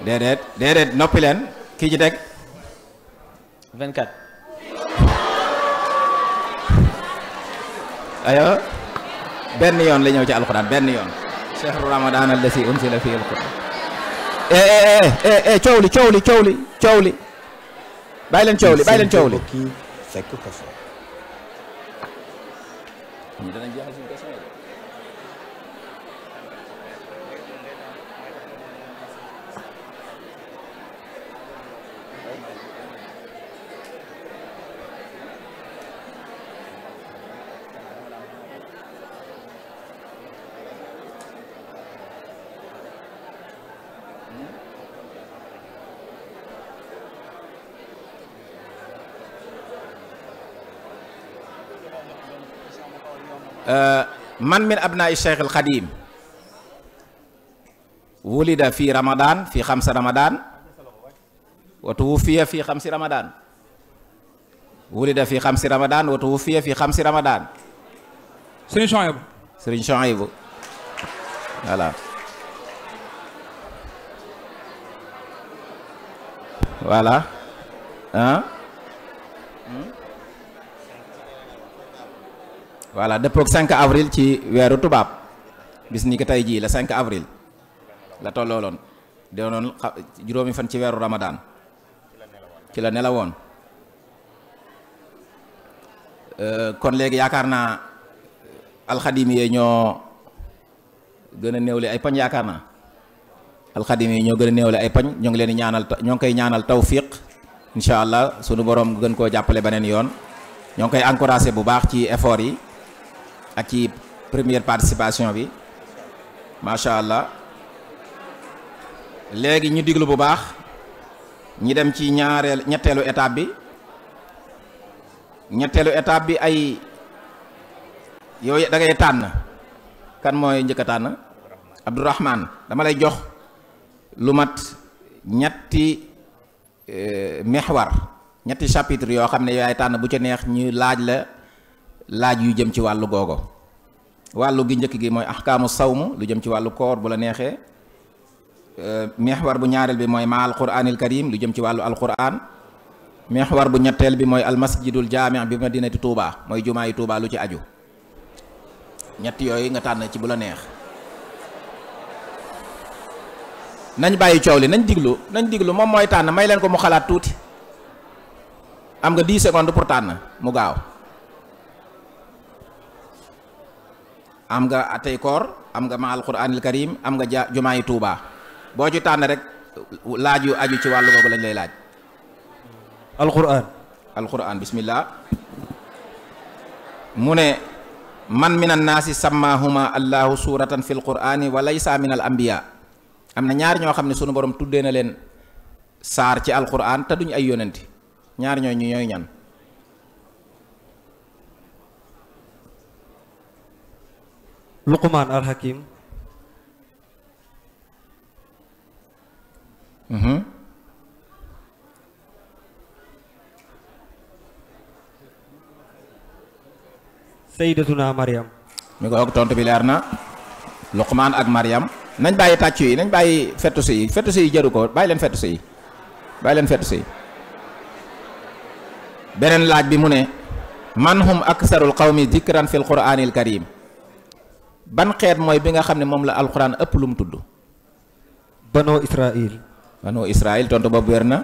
S1: déedéet noppi leen kii ci teg
S3: 24.
S1: ayo benn yoon la ñëw ci alquran benn yoon shahru ramadan allati unzila fihi alquran coow li bàyyi leen coow li
S2: kii fekk ko fa.
S1: man min abnaa'i Cheikh al Xadim wulida fi Ramadan fi xamsi Ramadan wa tuwuffiya fi xamsi Ramadan wulida fi xamsi Ramadan wa tuwuffiya fi xamsi Ramadan. Serigne Chouaïbou voilà ah. voilà dëppook 5 avril ci weeru tubaab bis ni ko tey jii la 5 avril la tollooloon doonoon juróomi fan ci weeru Ramadan ci la nelawoon kon léegi yaakaar naa alxadim yi ñoo gën a néewle ay pañ yaakaar naa alxadim yi ñoo gën a néewle ay pañ ñoo ngi leen di ñaanal ñoo ngi koy ñaanal tawfiq incha allah sunu borom gën koo jàppale beneen yoon ñoo ngi koy encouragé bu baax ci effort yi ak ci première participation bi macha allah léegi ñu diglu bu baax ñi dem ci ñetteelu étape bi ay yow da ngay tànn kan mooy njëkk a tànn Abdourahman dama lay jox lu mat ñetti ñetti chapitre yoo xam ne yaay tànn bu ca neex ñu laaj yu jëm ci wàllu googo wàllu gi njëkk gi mooy ahkaamu sawm lu jëm ci wàllu koor bu la neexee mihwar bu ñaareel bi mooy ma alquranil karim lu jëm ci wàllu alquran mihwar bu ñetteel bi mooy almasjidul jaami' bi madinati Touba mooy jumaa yi Touba lu ci aju ñett yooyu nga tànn ci bu la neex nañ bàyyi coow li nañ diglu moom mooy tànn may leen ko mu xalaat tuuti am nga 10 secondes pour tànn mu gaaw am nga atay koor am nga ma alquranil karim am nga jumaa yi Touba boo ci tànn rek laaj yu aju ci wàllu googu lañ lay laaj. alquran bismillah mu ne man min annaasi sammahuma allahu suratan fi alqurani wa laysa min al anbiya am na ñaar ñoo xam ne sunu borom tuddee na leen saar ci alquran te duñ ay yonenti ñaar ñooñu ñooy ñan.
S5: Luqman al Hakim sayyidatuna Maryam.
S1: mi ko ak tontu bi leer na. Luqmaan ak Maryam. nañ bàyyi tàccu yi nañ bàyyi fettusi yi jaru ko bàyyi leen fettusi yi beneen laaj bi mu ne man hum aksarul qawmi zikran fil quraanil karim ban xeet mooy bi nga xam ne moom la alquran ëpp lu mu tudd. Banu Israil tontu boobu wér na.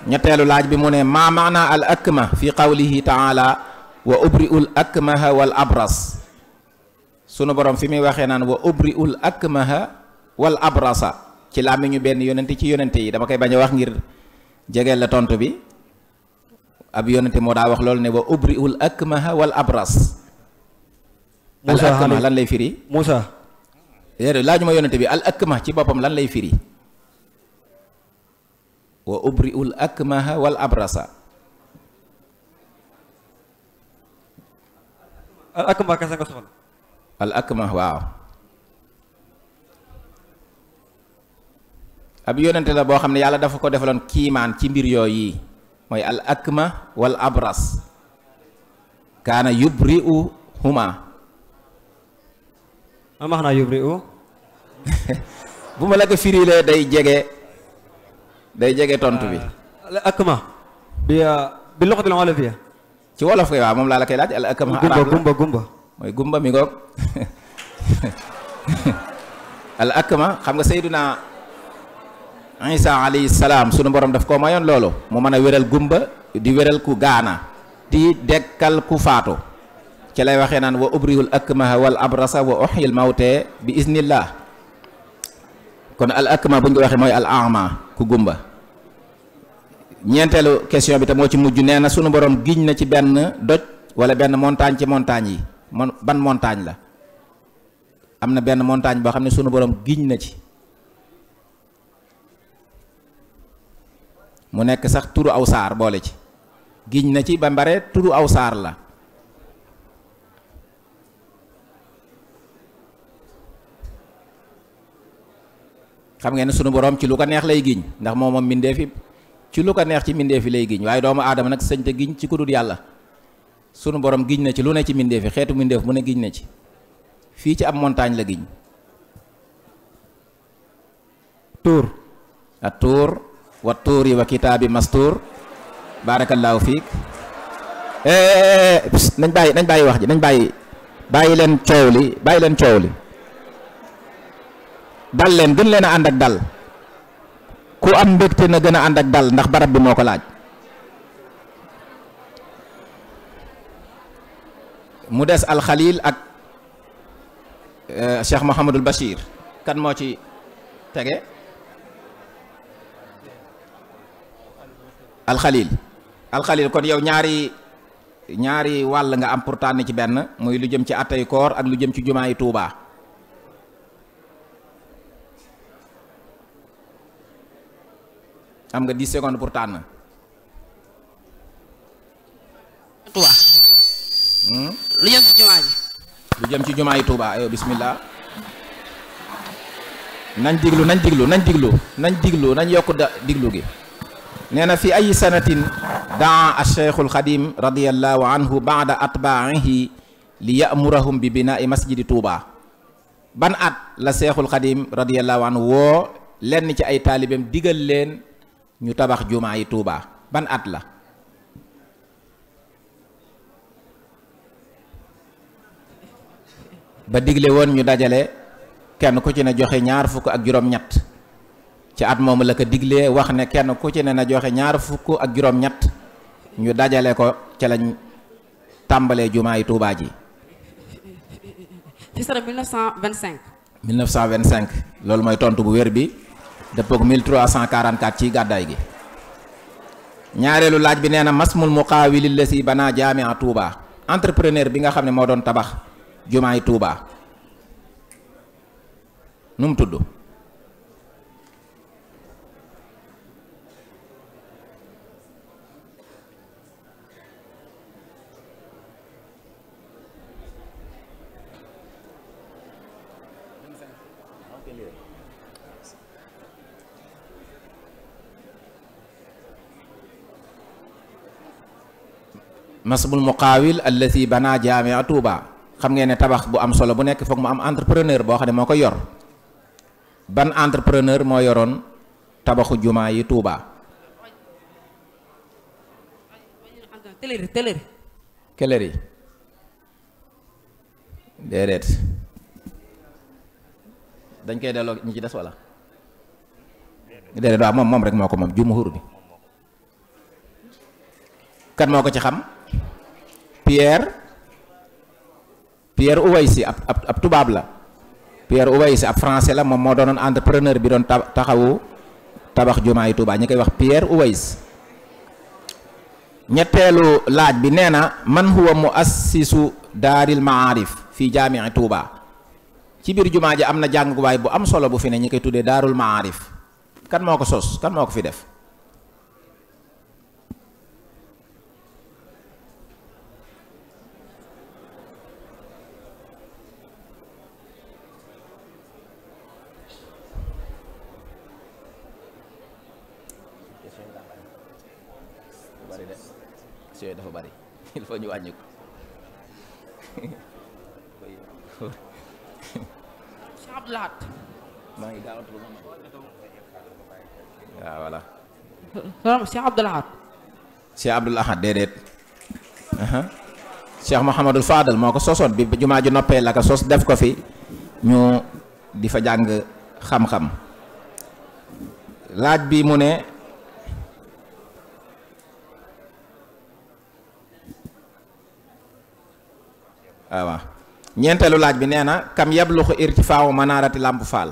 S1: ñetteelu laaj bi mu ne maa maana al akma fi qawlihi taala wa ubri'ul akmaha wal abras sunu borom fi muy waxee naan wa ubri'ul akmaha wal abrasa ci làmmiñu benn yonente ci yonente yi dama koy bañ a wax ngir jegeel la tontu bi ab yonente moo daa wax loolu ne wa ubri'ul akmaha wal abras. al akma lan lay firi.
S5: Moussa.
S1: laaju ma yonente bi al akma ci boppam lan lay firi. wa ubri'ul akmaha wal abrasa.
S5: al akma kese nga soxla.
S1: al akma waaw. ab yonente la boo xam ne yàlla dafa ko defaloon kiimaan ci mbir yooyu mooy al akma wal abras. kaana yubri'u huma.
S5: ma max naa yubri'u.
S1: bu ma la ko firilee day jege tontu bi.
S5: al akma bi luxatil arabiyya.
S1: ci wolof koy waaw moom laa la koy laaj al akma.
S5: gumba
S1: mooy gumba mi ngoog. al akma xam nga sayyiduna Isa alayhi salaam sunu borom daf koo mayoon loolu mu mën a wéral gumba di wéral ku gaana di dekkal ku faatu ci lay waxee naan wa ubrihul akmaha wal abrasa wa uhyil mawte bi iznillah kon al akma bu ñu ko waxee mooy al a'ma ku gumba. ñeenteelu question bi te moo ci mujj nee na sunu borom giñ na ci benn doj wala benn montagne ci montagne yi ban montagne la am na benn montagne boo xam ne sunu borom giñ na ci mu nekk sax turu aw saar boole ci giñ na ci ba mbare turu aw saar la. xam ngeen ne sunu borom ci lu ko neex lay giñ ndax moom mbindeefi ci lu ko neex ci mbindeefi lay giñ waaye doomu aadama nag sëñ te giñ ci ku dul yàlla sunu borom giñ na ci lu ne ci mbindeefi xeetu mbindeef mu ne giñ na ci fii ci ab montagne la giñ.
S5: tuur.
S1: at tuur wa tuuri wa kitaabi mastuur baarakallaahu fiik. nañ bàyyi wax ji nañ bàyyi leen coow li. dal leen gën leen a ànd ak dal ku am mbégte na gën a ànd ak dal ndax barab bi moo ko laaj. mu des alxalil ak Cheikh Mouhamadul Bachir kan moo ci tege. alxalil kon yow ñaari wàll nga am pour tànn ci benn muy lu jëm ci attay koor ak lu jëm ci jumaa yi Tuubaa. am nga 10 secondes pour tànn.
S6: Touba. lu jëm ci jumaa ji.
S1: lu jëm ci jumaa yi Touba ayo bismillah. nañ diglu nañ yokk diglu gi. nee na fi ay sanatin daa acheikhul xadim radiallahu anhu baada atbaihi li yamurahum bi binai masjidi Touba. ban at la cheikhul xadim radiallahu anhu woo lenn ci ay taalibeem digal leen ñu tabax jumaa yi Touba ban at la. ba digle woon ñu dajale kenn ku ci ne joxe ñaar fukk ak juróom-ñett ci at moomu la ko diglee wax ne kenn ku ci ne na joxe ñaar fukk ak juróom-ñett ñu dajale ko ca lañ tàmbalee jumaa yi Touba ji.
S6: ci sara 1925.
S1: 1925 loolu mooy tontu bu wér bi dëppook 1344 ci gàddaay gi. ñaareelu laaj bi nee na masmul muqaawili lasi bana jaamia Touba entrepreneur bi nga xam ne moo doon tabax jumaa yi Touba nu mu tudd. masbul muqaawil allati bana jaamia Touba xam ngeen ne tabax bu am solo bu nekk foog mu am entrepreneur boo xam ne moo ko yor. ban entrepreneur moo yoroon tabaxu jumaa yi Touba. Keleri déedéet dañ koy delloo ñi ci des wala déedéet waaw moom rek moo ko moom jumhur bi. kan moo ko ci xam Pierre Uwaysi ab tubaab la. Pierre Uwaysi ab français la moom moo doonoon entrepreneur bi doon taxawu tabax jumaa yi Touba ñi koy wax Pierre Uwaysi. ñetteelu laaj bi nee na man huwa muassisu daaril maarif fii jaamii Touba ci biir jumaa ji am na jànguwaay bu am solo bu fi ne ñi koy tuddee daarul maarif kan moo ko sos kan moo ko fi def. yooyu dafa bari il faut ñu wàññi ko
S6: Cheikh Abdou Lahad
S1: maa ngi gaawantu lu ma waaw voilà
S6: Cheikh Abdou Lahad
S1: Cheikh Abdou Lahad déedéet Cheikh Mouhamadul Fadal moo ko sosoon bi jumaa ju noppee la ko sos def ko fi ñu di fa jàng xam-xam. laaj bi mu ne waaw ñeenteelu laaj bi nee na kam yabluxu irtifaawu manaarati Lamp Fall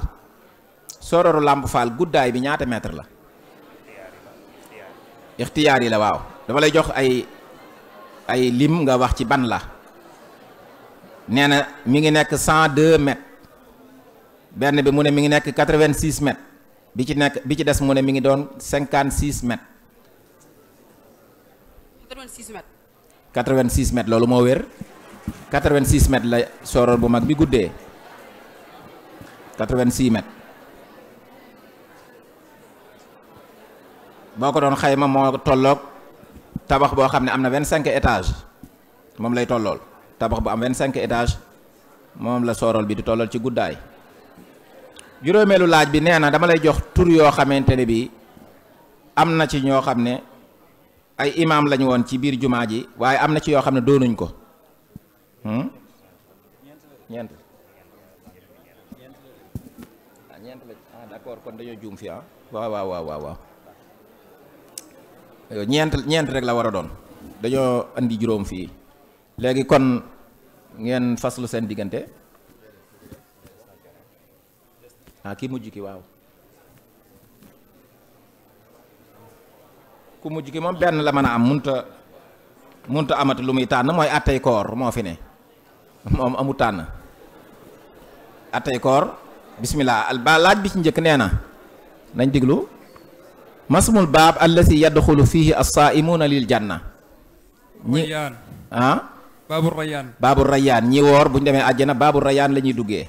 S1: sororu Lamp Fall guddaay bi ñaata mètre la. ixtiyaar yi la waaw dama lay jox ay lim nga wax ci ban la. nee na mi ngi nekk 102 mètres benn bi mu ne mi ngi nekk 86 mètres bi ci des mu ne mi ngi doon 56 mètres.
S6: 86 mètres.
S1: 86 mètres loolu moo wér. 86 mètres la soror bu mag bi guddee 86 mètres boo ko doon xayma moo tolloog tabax boo xam ne am na 25 étages moom lay tollool tabax bu am 25 étages moom la sorol bi di tollool ci guddaay. juróomeelu laaj bi nee na dama lay jox tur yoo xamante ne bi am na ci ñoo xam ne ay imaam lañu woon ci biir jumaa ji waaye am na ci yoo xam ne doonuñ ko. ñeent la d'accord kon dañoo juum fi waaw ñeent rek la war a doon dañoo andi juróom fii léegi kon ngeen faslu seen diggante kii mujj ki waaw ku mujj ki moom benn la mën a am munta amati lu muy tànn mooy attey koor moo fi ne moom amu tànn attey koor bismillah ba laaj bi ci njëkk nee na nañ diglu masmul baab allati yadxulu fihi as-saaimuuna lil janna ñi baabu rayyaan ñi woor bu ñu demee àjjana baabu rayyaan la ñuy duggee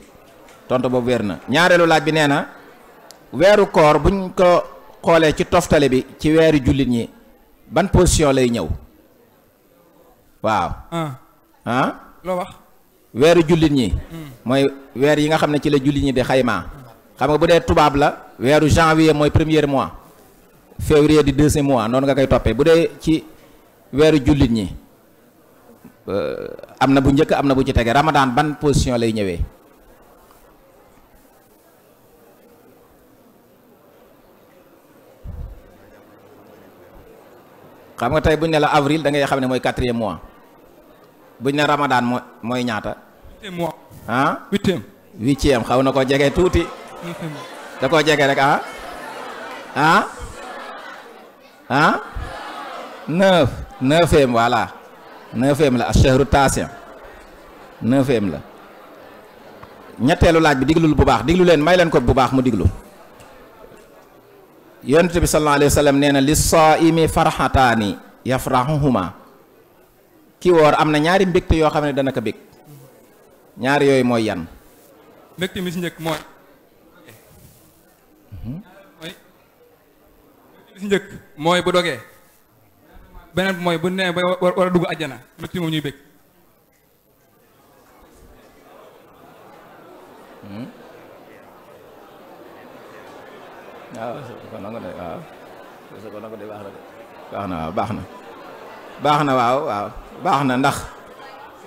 S1: tontu boobu wér na. ñaareelu laaj bi nee na weeru koor buñ ko xoolee ci toftale bi ci weeru jullit ñi ban position lay ñëw waaw
S4: loo wax
S1: weeru jullit ñi mooy weer yi nga xam ne ci la jullit ñi di xaymaa xam nga bu dee tubaab la weeru janvier mooy premier mois février di deuxième mois noonu nga koy toppee bu dee ci weeru jullit ñi am na bu njëkk am na bu ci tege Ramadan ban position lay ñëwee xam nga tey buñ ne la avril da ngay xam ne mooy 4e mois buñ ne Ramadan mooy ñaata.
S4: 8e mois.
S1: 8e xaw na ko jege tuuti. da koo jege rek 9e voilà 9e la ash-shahru taasi' 9e la. ñetteelu laaj bi diglul bu baax diglu leen may leen ko bu baax mu diglu. yonent bi sallallahu alayhi wa sallam nee na li saa'imi farxataani yafraxuhuma ki woor am na ñaari mbégte yoo xam ne dana ko bég ñaari yooyu mooy yan.
S4: mbégte mi si njëkk mooy. mooy bu dogee beneen bi mooy bu nee ba war a dugg àjjana lu ci moom ñuy bëgg.
S1: waaw kon nag de waaw kon nag de baax na de baax na waaw baax na baax na waaw waaw baax na ndax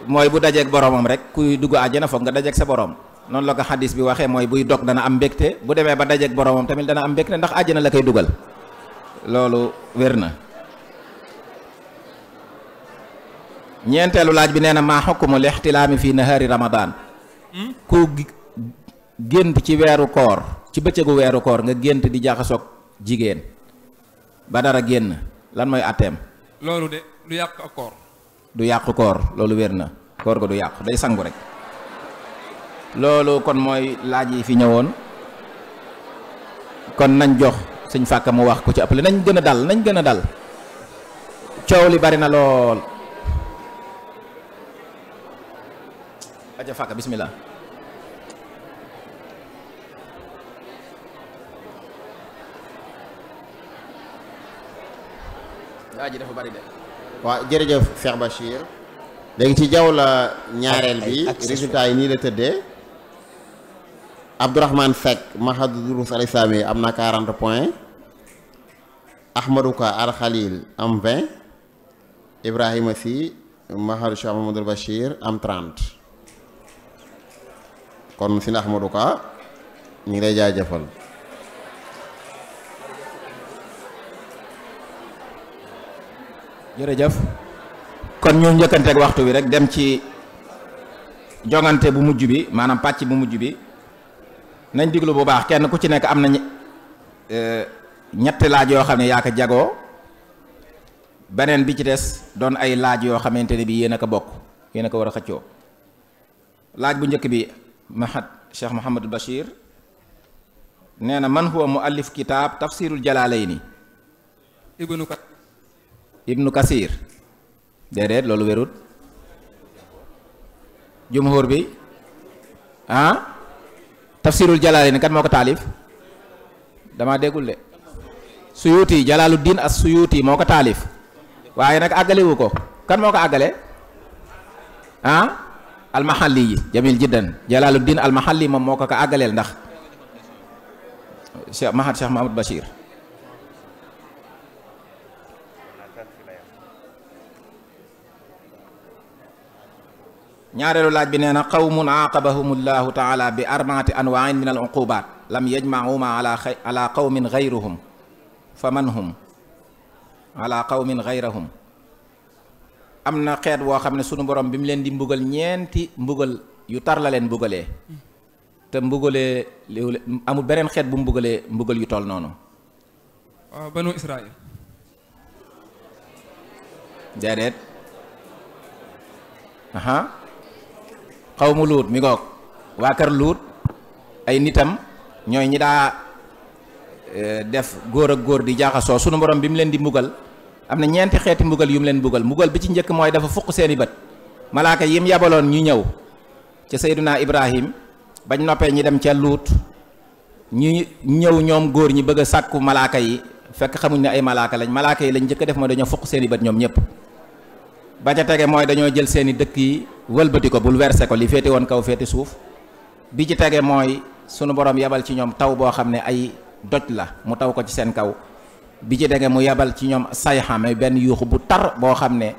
S1: mooy bu dajeeg boromam rek kuy dugg àjjana foog nga dajeeg sa borom noonu la ko xadis bi waxee mooy buy dog dana am mbégte bu demee ba dajeeg boromam tamit dana am mbégte ndax àjjana la koy dugal loolu wér na. ñeenteelu laaj bi nee na maa xukmu lixtilaami fi nahaari Ramadan ku gént ci weeru koor ci bëccëgu weeru koor nga gént di jaxasoog jigéen ba dara génn lan mooy atteem.
S4: loolu de du yàq ak koor.
S1: du yàqu koor loolu wér na koor ga du yàqu day sangu rek loolu kon mooy laaj yi fi ñëwoon kon nañ jox sëñ Fàkka mu wax ku ci ëppale nañ gën a dal nañ gën a dal coow li bari na lool. aja Fàkka bismillah. laaj yi dafa bari de.
S7: waaw jërëjëf Cheikh Bachir léegi ci jaww la ñaareel bi résultat yi nii la tëddee Abdourahmane Seck Mahadou Durus Al Islami am na 40 points Ahmadou Ka Al Khalil am 20 Ibrahima Sy Mahadou Cheikh Mamadou Bachir am 30 kon si na Ahmadou Ka ñu ngi lay jaajëfal.
S1: jërëjëf kon ñu njëkkanteeg waxtu bi rek dem ci jongante bu mujj bi maanaam pàcc bu mujj bi nañ diglu bu baax kenn ku ci nekk am na ñetti laaj yoo xam ne yaa ko jagoo beneen bi ci des doon ay laaj yoo xamante ne bi yéen a ko bokk yéen a ko war a xëccoo laaj bu njëkk bi Cheikh Mouhamadou Bachir nee na man huwa muallif kitaab tafsirul jalaalayni ibnu kasir déedéet loolu wérut jumhur bi tafsirul jalaalayni kat moo ko taalif dama déggul de suyuti jalaaluddin as suyuti moo ko taalif waaye nag àggalewu ko kan moo ko àggale almahalli yi jamil jiddan jalaaluddin almahalli moom moo ko àggaleel ndax Cheikh Mahamadou Bachir ñaareelu laaj bi nee na qawmun aaqabahumullahu taala bi arbaati anwaain min al uqubaat lam yajmacuuma ala qawmin gayruhum fa man hum ala qawmin gayrahum am na xeet woo xam ne sunu borom bi mu leen di mbugal ñeenti mbugal yu tar la leen mbugalee te mbugalee amul beneen xeet bu mbugalee mbugal yu toll noonu.
S4: waaw banu Israël.
S1: déedéet. xawmu luut mi ngoog waa kër luut ay nitam ñooy ñi daa def góor ak góor di jaaxasoo sunu borom bi mu leen di mbugal am na ñeenti xeeti mbugal yu mu leen mbugal bi ci njëkk mooy dafa fuq seeni bët malaaka yim yabaloon ñu ñëw ca Seydunaa Ibrahim bañ noppee ñi dem ca luut ñu ñëw ñoom góor ñi bëgg a sàkku malaaka yi fekk xamuñ ne ay malaaka yi lañ njëkk a def mooy dañoo fuq seeni bët ñoom ñëpp ba ca tege mooy dañoo jël seeni dëkk yi wëlbati ko bouleversé ko li féete woon kaw féete suuf bi ci tege mooy sunu borom yabal ci ñoom taw boo xam ne ay doj la mu taw ko ci seen kaw bi ci tege mu yabal ci ñoom sayxame benn yuuxu bu tar boo xam ne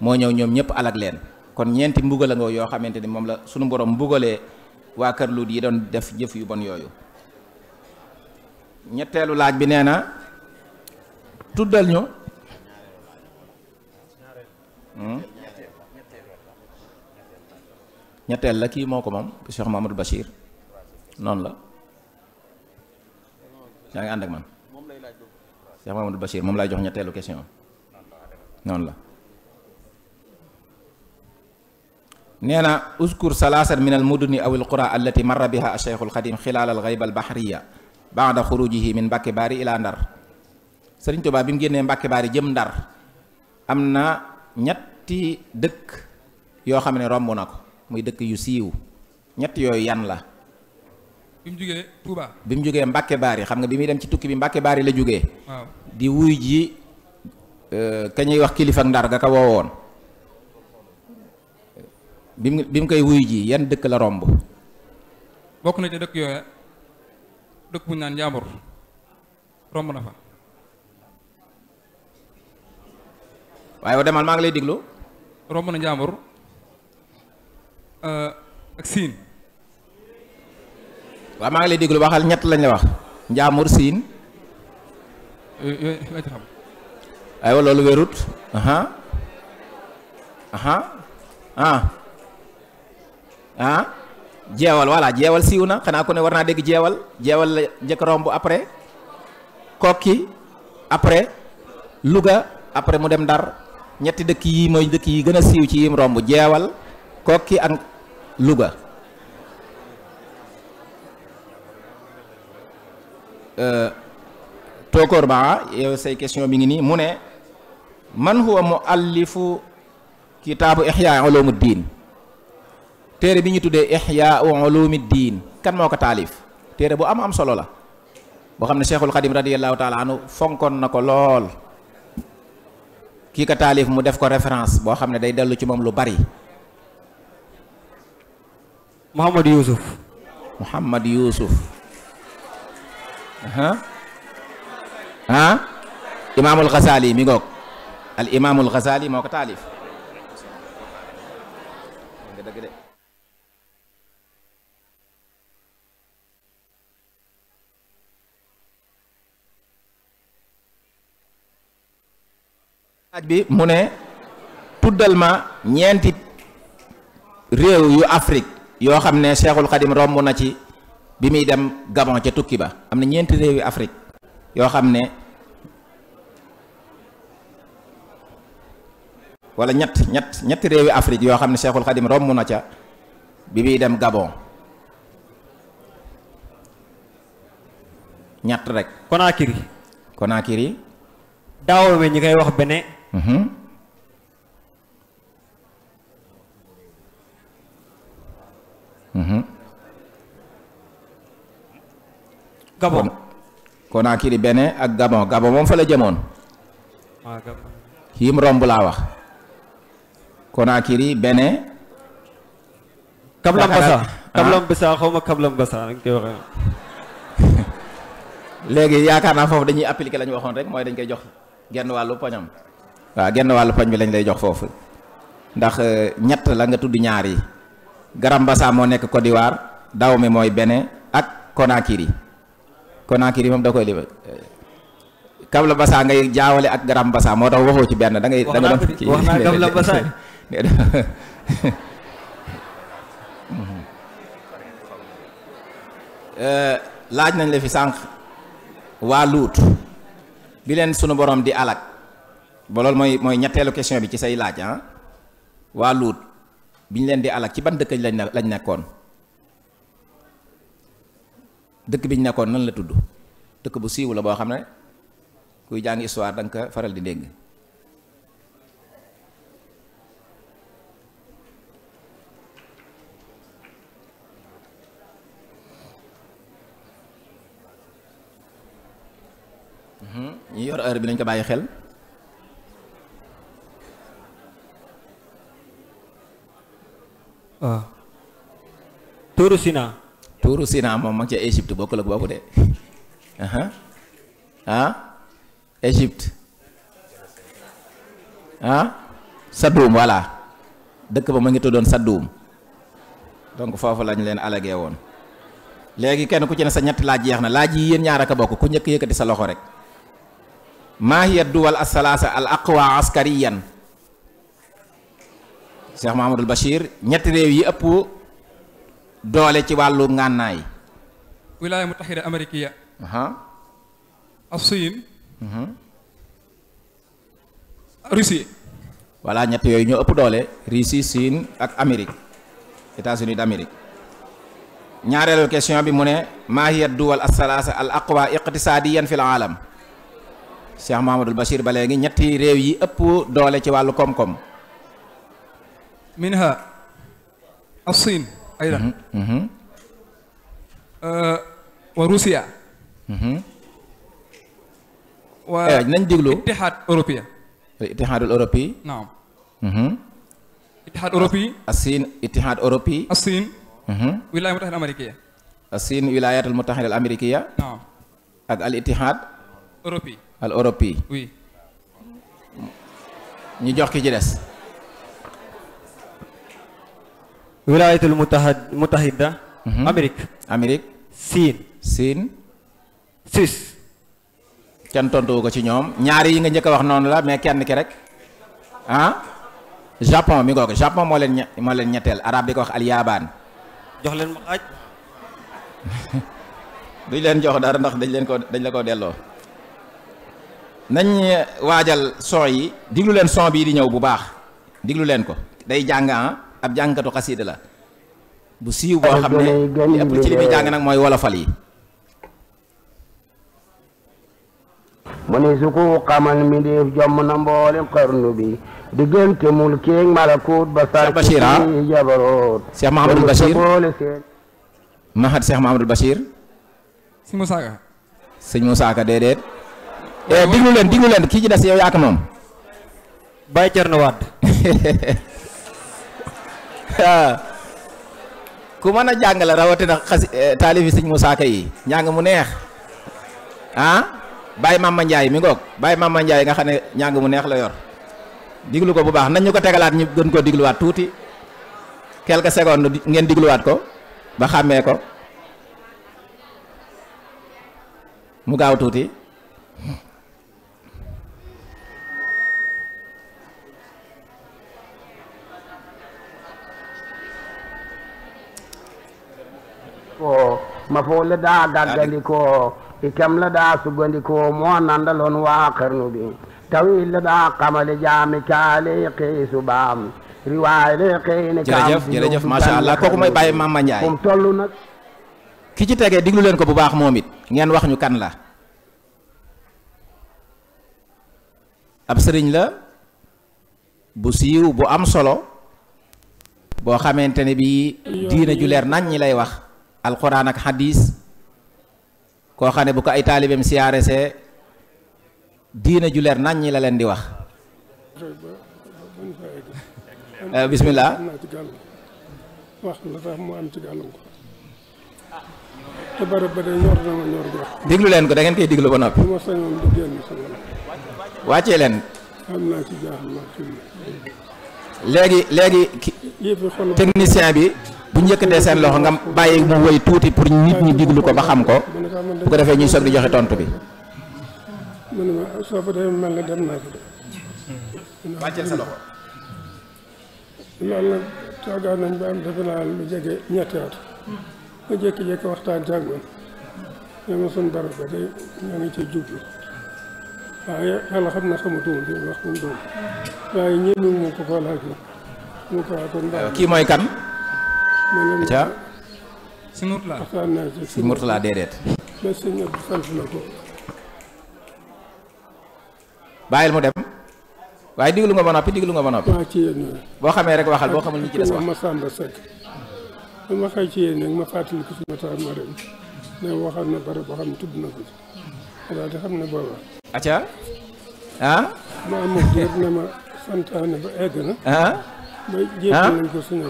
S1: moo ñëw ñoom ñëpp alag leen kon ñeenti mbugal a nga yoo xamante ni moom la sunu borom mbugalee waa kër Luut yi doon def jëf yu bon yooyu. ñetteelu laaj bi nee na tuddal ñu ñetteel la kii moo ko moom Cheikh Mamadou Bachir noonu la yaa ngi ànd ak man Cheikh Mamadou Bachir moom laay jox ñetteelu question noonu la nee na uskur salaasan min al muduni aw al qura allati marra biha ash-shaykh al xadim xilaal al ghayb al bahriya ba'da xurujihi min Mbàkke Baari ila Ndar Sëriñ Tuubaa bi mu génnee Mbàkke Baari jëm Ndar am na ñetti dëkk yoo xam ne romb na ko muy dëkk yu siiw ñett yooyu yan la.
S4: bi mu jógee Touba.
S1: bi mu jógee Mbàkke Baari xam nga bi muy dem ci tukki bi Mbàkke Baari la jógee.
S4: waaw
S1: di wuy ji ka ñuy wax kilifa ak Ndar ga ka woowoon bi mu koy wuyu ji yan dëkk la romb.
S4: bokk na ci dëkk yooya dëkk bu ñu naan Njaambur romb na fa.
S1: waaye demal maa ngi lay diglu.
S4: romb na Njaambur ak Siin.
S1: waaw maa ngi lay diglu waxal ñett lañ la wax. Njaambur Siin.
S4: yooyu la ci xam.
S1: aywa loolu wérut. jeewal voilà jeewal siiw na xanaa ku ne war naa dégg jeewal jeewal la njëkk romb après Kokki après Louga après mu dem Ndar ñetti dëkk yi mooy dëkk yi gën a siiw ci yim romb jeewal Kokki ak Louga. Tokor ba yow say question mi ngi nii mu ne man huwa muallifu kitaabu Ihya Ulumuddin téere bi ñu tuddee Ihya Ulumuddin kan moo ko taalif téere bu am solo la boo xam ne Cheikhul Khadim radiyallahu taala anhu fonkoon na ko lool kii ko taalif mu def ko référence boo xam ne day dellu ci moom lu bari. Muhammad Yusuf Imaamul Ghazali mi ngoog al Imaamul Ghazali moo ko taalif. bi mu ne tuddal ma ñeenti réew yu Afrique yoo xam ne Cheikhul Khadim romb na ci bi muy dem Gabon ca tukki ba am na ñeenti réew yu Afrique yoo xam ne wala ñetti réew yu Afrique yoo xam ne Cheikhul Khadim romb na ca bi muy dem Gabon ñett rek. Conakry.
S5: daaw ñi koy wax Bénin. Gabon.
S1: Conakry Bénin ak Gabon moom fa la jëmoon.
S5: waaw Gabon.
S1: yim romb laa wax. Conakry Bénin.
S5: Kablam-Bassa xaw ma Kablam-Bassa dañ koy waxee.
S1: léegi yaakaar naa foofu dañuy appliquer la ñu waxoon rek mooy dañ koy jox genn wàllu poñam. waaw genn wàllu poñ bi lañ lay jox foofu ndax ñett la nga tudd ñaar yi Grand-Bassam moo nekk Côte d'Ivoire Dahomey mooy Bénin ak Conakry moom da koy liba Kabla-Bassa ngay jaawale ak Grand-Bassam moo tax waxoo ci benn da nga doon ci
S5: wax naa Kabla-Bassa
S1: laaj nañ la fi sànq waa Luut bi leen sunu borom di alak ba loolu mooy ñetteelu question bi ci say laaj waa Luut bi ñu leen di alak ci ban dëkk lañ nekkoon dëkk bi ñu nekkoon nan la tudd dëkk bu siiw la boo xam ne kuy jàng histoire da nga ko faral di dégg. ñi yor heure bi nañ ko bàyyi xel.
S5: waaw. Tuuru Sina
S1: moom mag ca Égypte bokkul ak boobu de. Égypte. Sadduum voilà dëkk ba ma ngi tuddoon Sadduum donc foofu lañ leen alagee woon. léegi kenn ku ci ne sa ñetti laaj yeex na laaj yi yéen ñaar a bokk ku njëkk yëkkati sa loxo rek. maa hiya duwal as-salaasa al aqwa askariyan Cheikh Mahamadul Bachir ñetti réew yi ëpp doole ci wàllu ngànnaay.
S4: wilaaya mutahida amérikiya. as-Siin. Russie.
S1: voilà ñett yooyu ñoo ëpp doole Russie Siin ak Amérique États-Unis d'Amérique. ñaareelu question bi mu ne maa hiya duwal as-salaasa al aqwa iqtisaadiyan fil aalam Cheikh Mahamadul Bachir ba léegi ñetti réew yi ëpp doole ci wàllu koom-koom.
S4: minha as-Siin aydan wa Russia wa
S1: nañ déglu
S4: ittihaad européen
S1: ittihaadul Europi.
S4: naam. ittihaad Europi.
S1: As-Siin ittihaad Europi.
S4: As-Siin. wilaaya mutahida amérikiya.
S1: As-Siin wilaayatul mutahida al amérikiya.
S4: naam.
S1: ak al ittihaad.
S4: Europi.
S1: al Europi.
S4: oui.
S1: ñu jox ki ci des.
S5: wilaayatul mutahida. Amérique. Siin. Suisse.
S1: kenn tontuwu ko ci ñoom ñaari yi nga njëkk a wax noonu la mais kenn ki rek Japon mi ngoog Japon moo leen ñetteel arab di ko wax al yaabaan.
S5: jox leen ma xaaj.
S1: duñ leen jox dara ndax dañ la ko delloo. nañ waajal son yi diglu leen son bii di ñëw bu baax diglu leen ko day jàng ab jàngkatu xasiida la bu siiw boo xam ne li ëpp ci li muy jàng nag mooy wolofal yi.
S8: mu ni su ko xamal mi def jomm na mboolem xarnu bi diggante mulkeeg malakut ba
S1: Cheikh Bachir
S8: jabaroot
S1: Cheikh Mahamadul Bachir Mahad Cheikh Mahamadul Bachir
S4: sëñ Moussa Ka.
S1: sëñ Moussa Ka déedéet. diglu leen kii ci des yow yaaka moom.
S5: Baye Thierno Wade.
S1: ku mën a jàng la rawatina taalifi sëñ Moussa Ka yi njàng mu neex Baye Mama Ndiaye mi ngoog Baye Mama Ndiaye nga xam ne njàng mu neex la yor diglu ko bu baax nañ ñu ko tegalaat ñu gën koo digluwaat tuuti quelques secondes ngeen digluwaat ko ba xàmmee ko mu gaaw tuuti.
S8: ma foo la daa gàggandikoo ikam la daa sugandikoo moo nandaloon waa xarnu bi tawil la daa xamale jaami kaale xëy subaam riwaay la xëy ne
S1: jërëjëf macha allah kooku mooy Baye Mama Ndiaye
S8: fu mu toll nag
S1: ki ci tegee diglu leen ko bu baax moom it ngeen wax ñu kan la ab sëriñ la bu siiw bu am solo boo xamante ne bii diina ju leer nañ ñi lay wax alquran ak hadis koo xam ne bu ko ay taalibeem siyaare see diina ju leer nañ ñi la leen di wax bismillah
S9: wax la tax mu am ci gàllankoor te barab ba de ñor na ma ñor jox
S1: diglu leen ko da ngeen koy diglu ba noppi
S9: ma sañoon di génn sama
S1: wàccee leen
S9: am naa ci jaaxal ma fi
S1: léegi technicien bi bu njëkkatee seen loxo nga bàyyi mu woy tuuti pour nit ñi diglu ko ba xam ko bu ko defee ñuy soog di joxe tontu bi.
S9: mu ne ma soo fa demee mel ne dem naa ko de.
S1: wàcceel sa loxo.
S9: loolu nag toogaan nañ ba am defe naa lu jege ñetti at ma jékki-jékki waxtaan ci ak man ne ma suñ barab ba day ñoo ngi ciy jublu waaye yàlla xam na xamatuma bi wax mu doon waaye ñënu mu ko ko laaj na mu ko waa kon baax
S1: kii mooy kan.
S9: ca
S4: si Mourtala
S9: waxtaan naa ci
S1: si Mourtala déedéet.
S9: ba si ñëpp sant na ko
S1: bàyyil mu dem waaye diglu nga ba noppi
S9: waa ci yéen ñooy
S1: boo xamee rek waxal boo xamul ñi ci des wax
S9: ma Samba Seck ba ma xëy ci yéen nag ma fàttali ko suma taal ma dem ne waxal na bare boo xam ne tudd na ko ci daal di xam ne booba
S1: acca ah
S9: ma amul diir ne ma santaane ba egg na ba jéem nañ ko suñu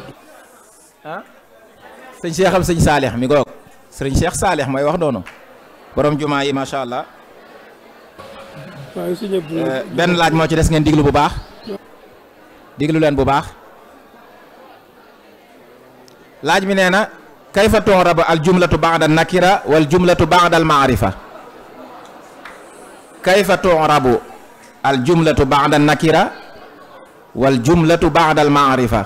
S1: sëñ Cheikh am sëñ Saalix mi goog sëñ Cheikh Saalix mooy wax noonu borom jumaa yi macha allah.
S9: waaye suñu
S1: benn laaj moo ci des ngeen diglu bu baax diglu leen bu baax laaj mi nee na kayfa tu'rabu al jumlatu ba'da nakira wal jumlatu ba'da al ma'rifa kayfa tu'rabu al jumlatu ba'da nakira wal jumlatu ba'da al ma'rifa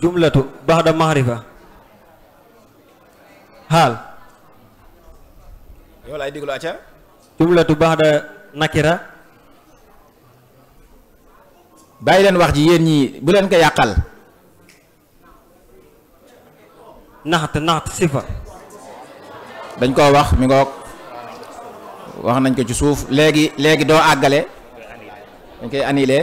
S5: jumlatu ba'da ma'rifa haal
S1: yow laay diglu acca
S5: jumlatu ba'da nakira
S1: bàyyi leen wax ji yéen ñi bu leen ko yàqal
S5: naxt sifa
S1: dañ koo wax mi ngoog wax nañ ko ci suuf léegi doo àggale dañ koy annulé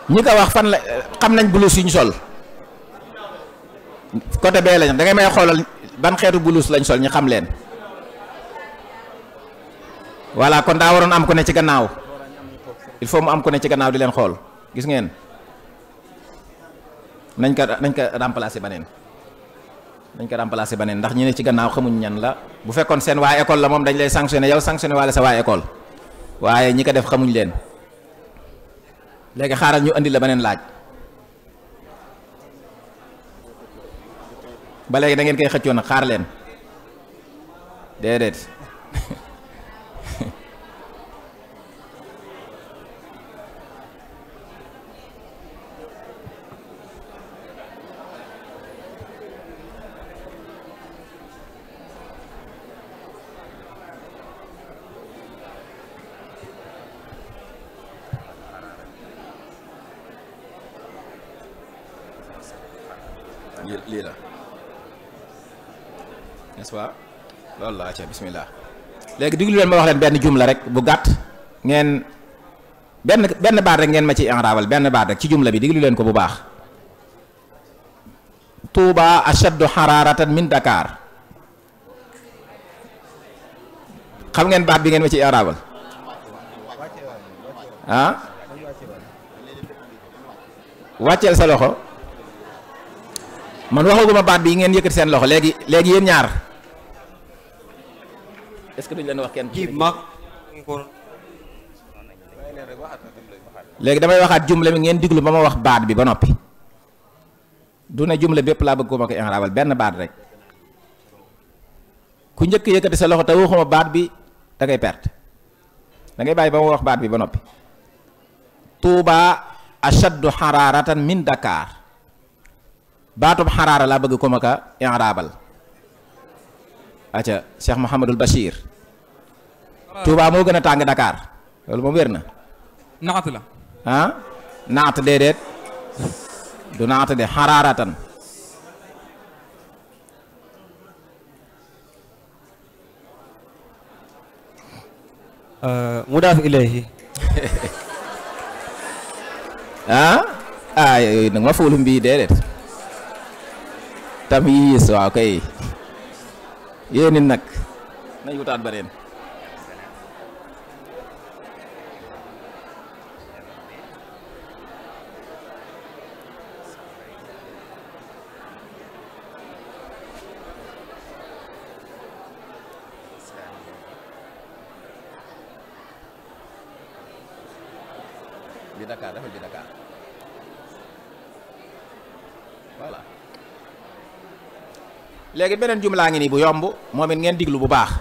S1: ñi ko wax fan la xam nañ bulus yi ñu sol côté bee lañ da ngay may xoolal ban xeetu bulus lañ sol ñu xam leen voilà kon daa waroon am ku ne ci gannaaw il faut mu am ku ne ci gannaaw di leen xool gis ngeen nañ ko remplacer beneen ndax ñi ne ci gannaaw xamuñ ñan la bu fekkoon seen waa école la moom dañ lay sanctionné yow sanctionné waale sa waa école waaye ñi ko def xamuñ leen léegi xaaral ñu andi la beneen laaj ba léegi da ngeen koy xëccoo nag xaar leen déedéet lii la n'est-ce pas loolu la acca bismillah léegi diglu leen ma wax leen benn jumla rek bu gàtt ngeen benn baat rek ngeen ma ci enraabal benn baat rek ci jumla bi diglu leen ko bu baax Touba ashaddu hararatan min Dakar xam ngeen baat bi ngeen ma ci enraabal ah wàcceel sa loxo man waxaguma baat bi ngeen yëkkati seen loxo léegi yéen ñaar est-ce que duñ leen wax kenn ci mag léegi damay waxaat jumla bi ngeen diglu ba ma wax baat bi ba noppi du ne jumla bépp laa bëgg ko ma ko inraabal benn baat rek ku njëkk yëkkati sa loxo te waxuma baat bi da ngay perte da ngay bàyyi ba ma wax baat bi ba noppi Touba ashaddu hararatan min Dakar baatub xaraara laa bëgg ko ma ka inraabal acca Cheikh Mouhamadul Bachir Touba moo gën a tàng Dakar loolu moom wér na
S4: naat la
S1: ah naat déedéet du naat de xaraaratan
S5: mudaaf ilayhi
S1: yooyu nag ma fuulum bii déedéet tamyiz waaw kay yéen nag nañ wutaat beneen bi Dakar dafa bi Dakar voilà léegi beneen jumlaa ngi nii bu yomb moom it ngeen diglu bu baax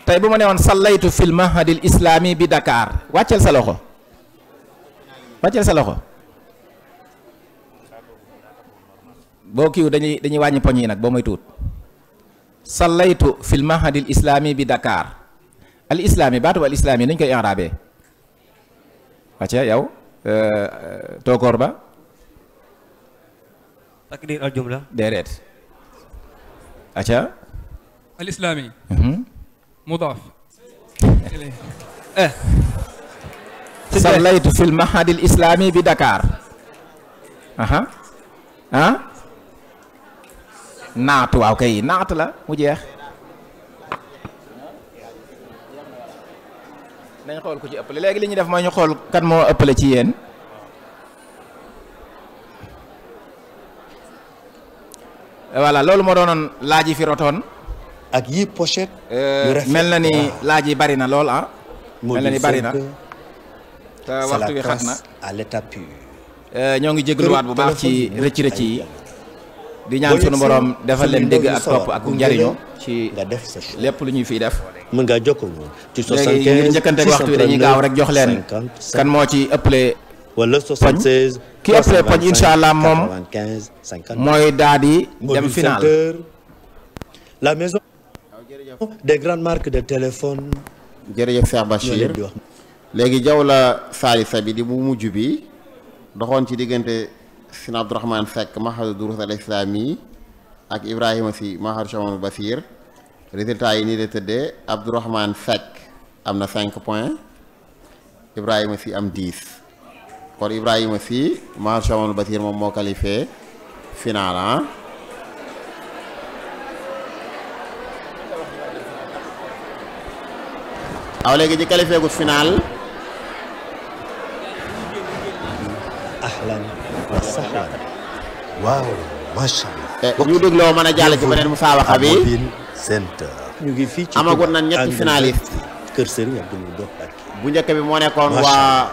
S1: tey bu ma ne woon sallaytu fil mahadil islami bi Dakar wàcceel sa loxo boo kiiw dañuy wàññi poñ yi nag boo may tuut sallaytu fil mahadil islami bi Dakar al islami baatu al islami nañ koy inraabee wàcce yow tookoor ba
S5: takdir al jumla
S1: déedéet acca
S4: al islami mudaaf
S1: sallaytu fil mahadil islami bi Dakar naat waaw kay naat la mu jeex nañ xool ku ci ëppale léegi li ñuy def mooy ñu xool kan moo ëppale ci yéen voilà loolu moo doonoon laaj yi fi rotoon
S2: ak yi pochette
S1: mel na ni laaj yi bari na lool mel na ni bari na te waxtu wi xat na
S2: à l'état pur
S1: ñoo ngi jégaluwaat bu baax ci rëcc yi di ñaan sunu borom defal leen dégg ak topp ak njariñu ci lépp lu ñuy fiy def
S2: mën ngaa jokkoo moom ci 75
S1: léegi ngir njëkkante waxtu wi dañuy gaaw rek jox leen kan moo ci ëppale
S2: wala 76
S1: ki ëppale poñ incha allah moom mooy daa di dem final
S2: la maison des grandes marques de téléphone.
S7: jërëjëf Cheikh Bachir léegi jaw la saalisa bi di bu mujj bi doxoon ci diggante Sina Abdourahmane Seck mahadu durus al islami ak Ibrahima Sy mahadu Chamal Basir résultat yi nii la tëddee Abdourahmane Seck am na 5 points Ibrahima Sy am 10 kon Ibrahima Sy mahadu Chamal Basir moom moo qualifié final ah. waaw léegi ñi qualifié gut final.
S2: ahlan wa sahlan. waaw macha allah.
S7: ñu dégloo mën a jàll ci beneen musaabaqa bi.
S2: Mobile Center. ñu ngi fii ci
S7: amagut na ñetti finaliste.
S2: kër Serigne Abdou Lahad Mbacké.
S7: bu njëkk bi moo nekkoon waa.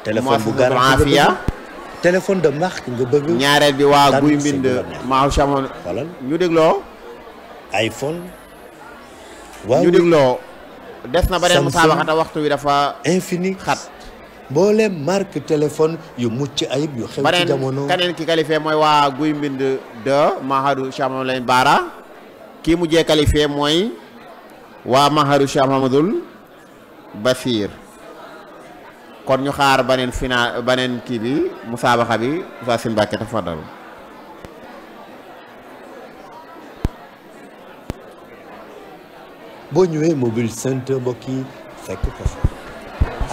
S2: téléphone bu garanti nga bëgg. téléphone de marque nga bëgg.
S7: ñaareel bi waa guy mbind maaw chamon.
S2: voilà
S7: ñu dégloo.
S2: iPhone. waaw
S7: ñu dégloo. des na beneen musaabaqa te waxtu wi dafa.
S2: Infinix
S7: xat.
S2: mboolem marque téléphone yu mucc ayib yu xew ci jamono.
S7: keneen ki qualifié mooy waa guy mbind de Mahadou Cheikh Mamadou Lamine Bara. kii mujjee qualifié mooy waa Mahadou Cheikh Mamadou Basir. kon ñu xaar beneen final beneen kii bi musaabaqa bi Oustaz Sine Mbacké tafadal.
S2: boo ñëwee Mobile Center mbokk yi fekk ko fa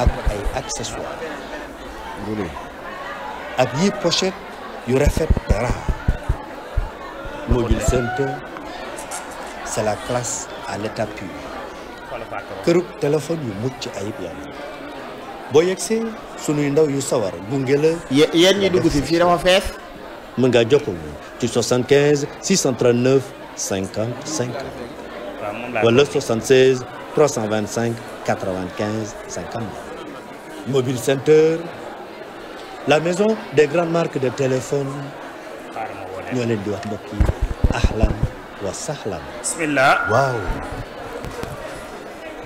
S2: ak ay accessoires ak yi pochette yu rafet dara. Mobile Center c'est la classe à l'état pur. kërug téléphone yu mucc ayib yàlla. boo yegsee sunuy ndaw yu sawar gunge la.
S7: yéen ñi dugg si fii dafa fees.
S2: mën ngaa jokkoo ci 75 639 50 50. wala 76 325 95 50. Mobile Center, la maison des grandes marques de téléphone. ñoo leen di wax mbokk yi ahlan wa sahlan.
S10: bismillah.
S2: waaw.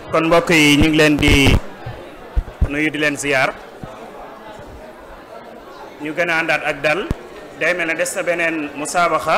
S10: kon mbokk yi ñu ngi leen di nuyu di leen ziyaar. ñu gën a àndaat ak dal day mel ne des na beneen musaabaxa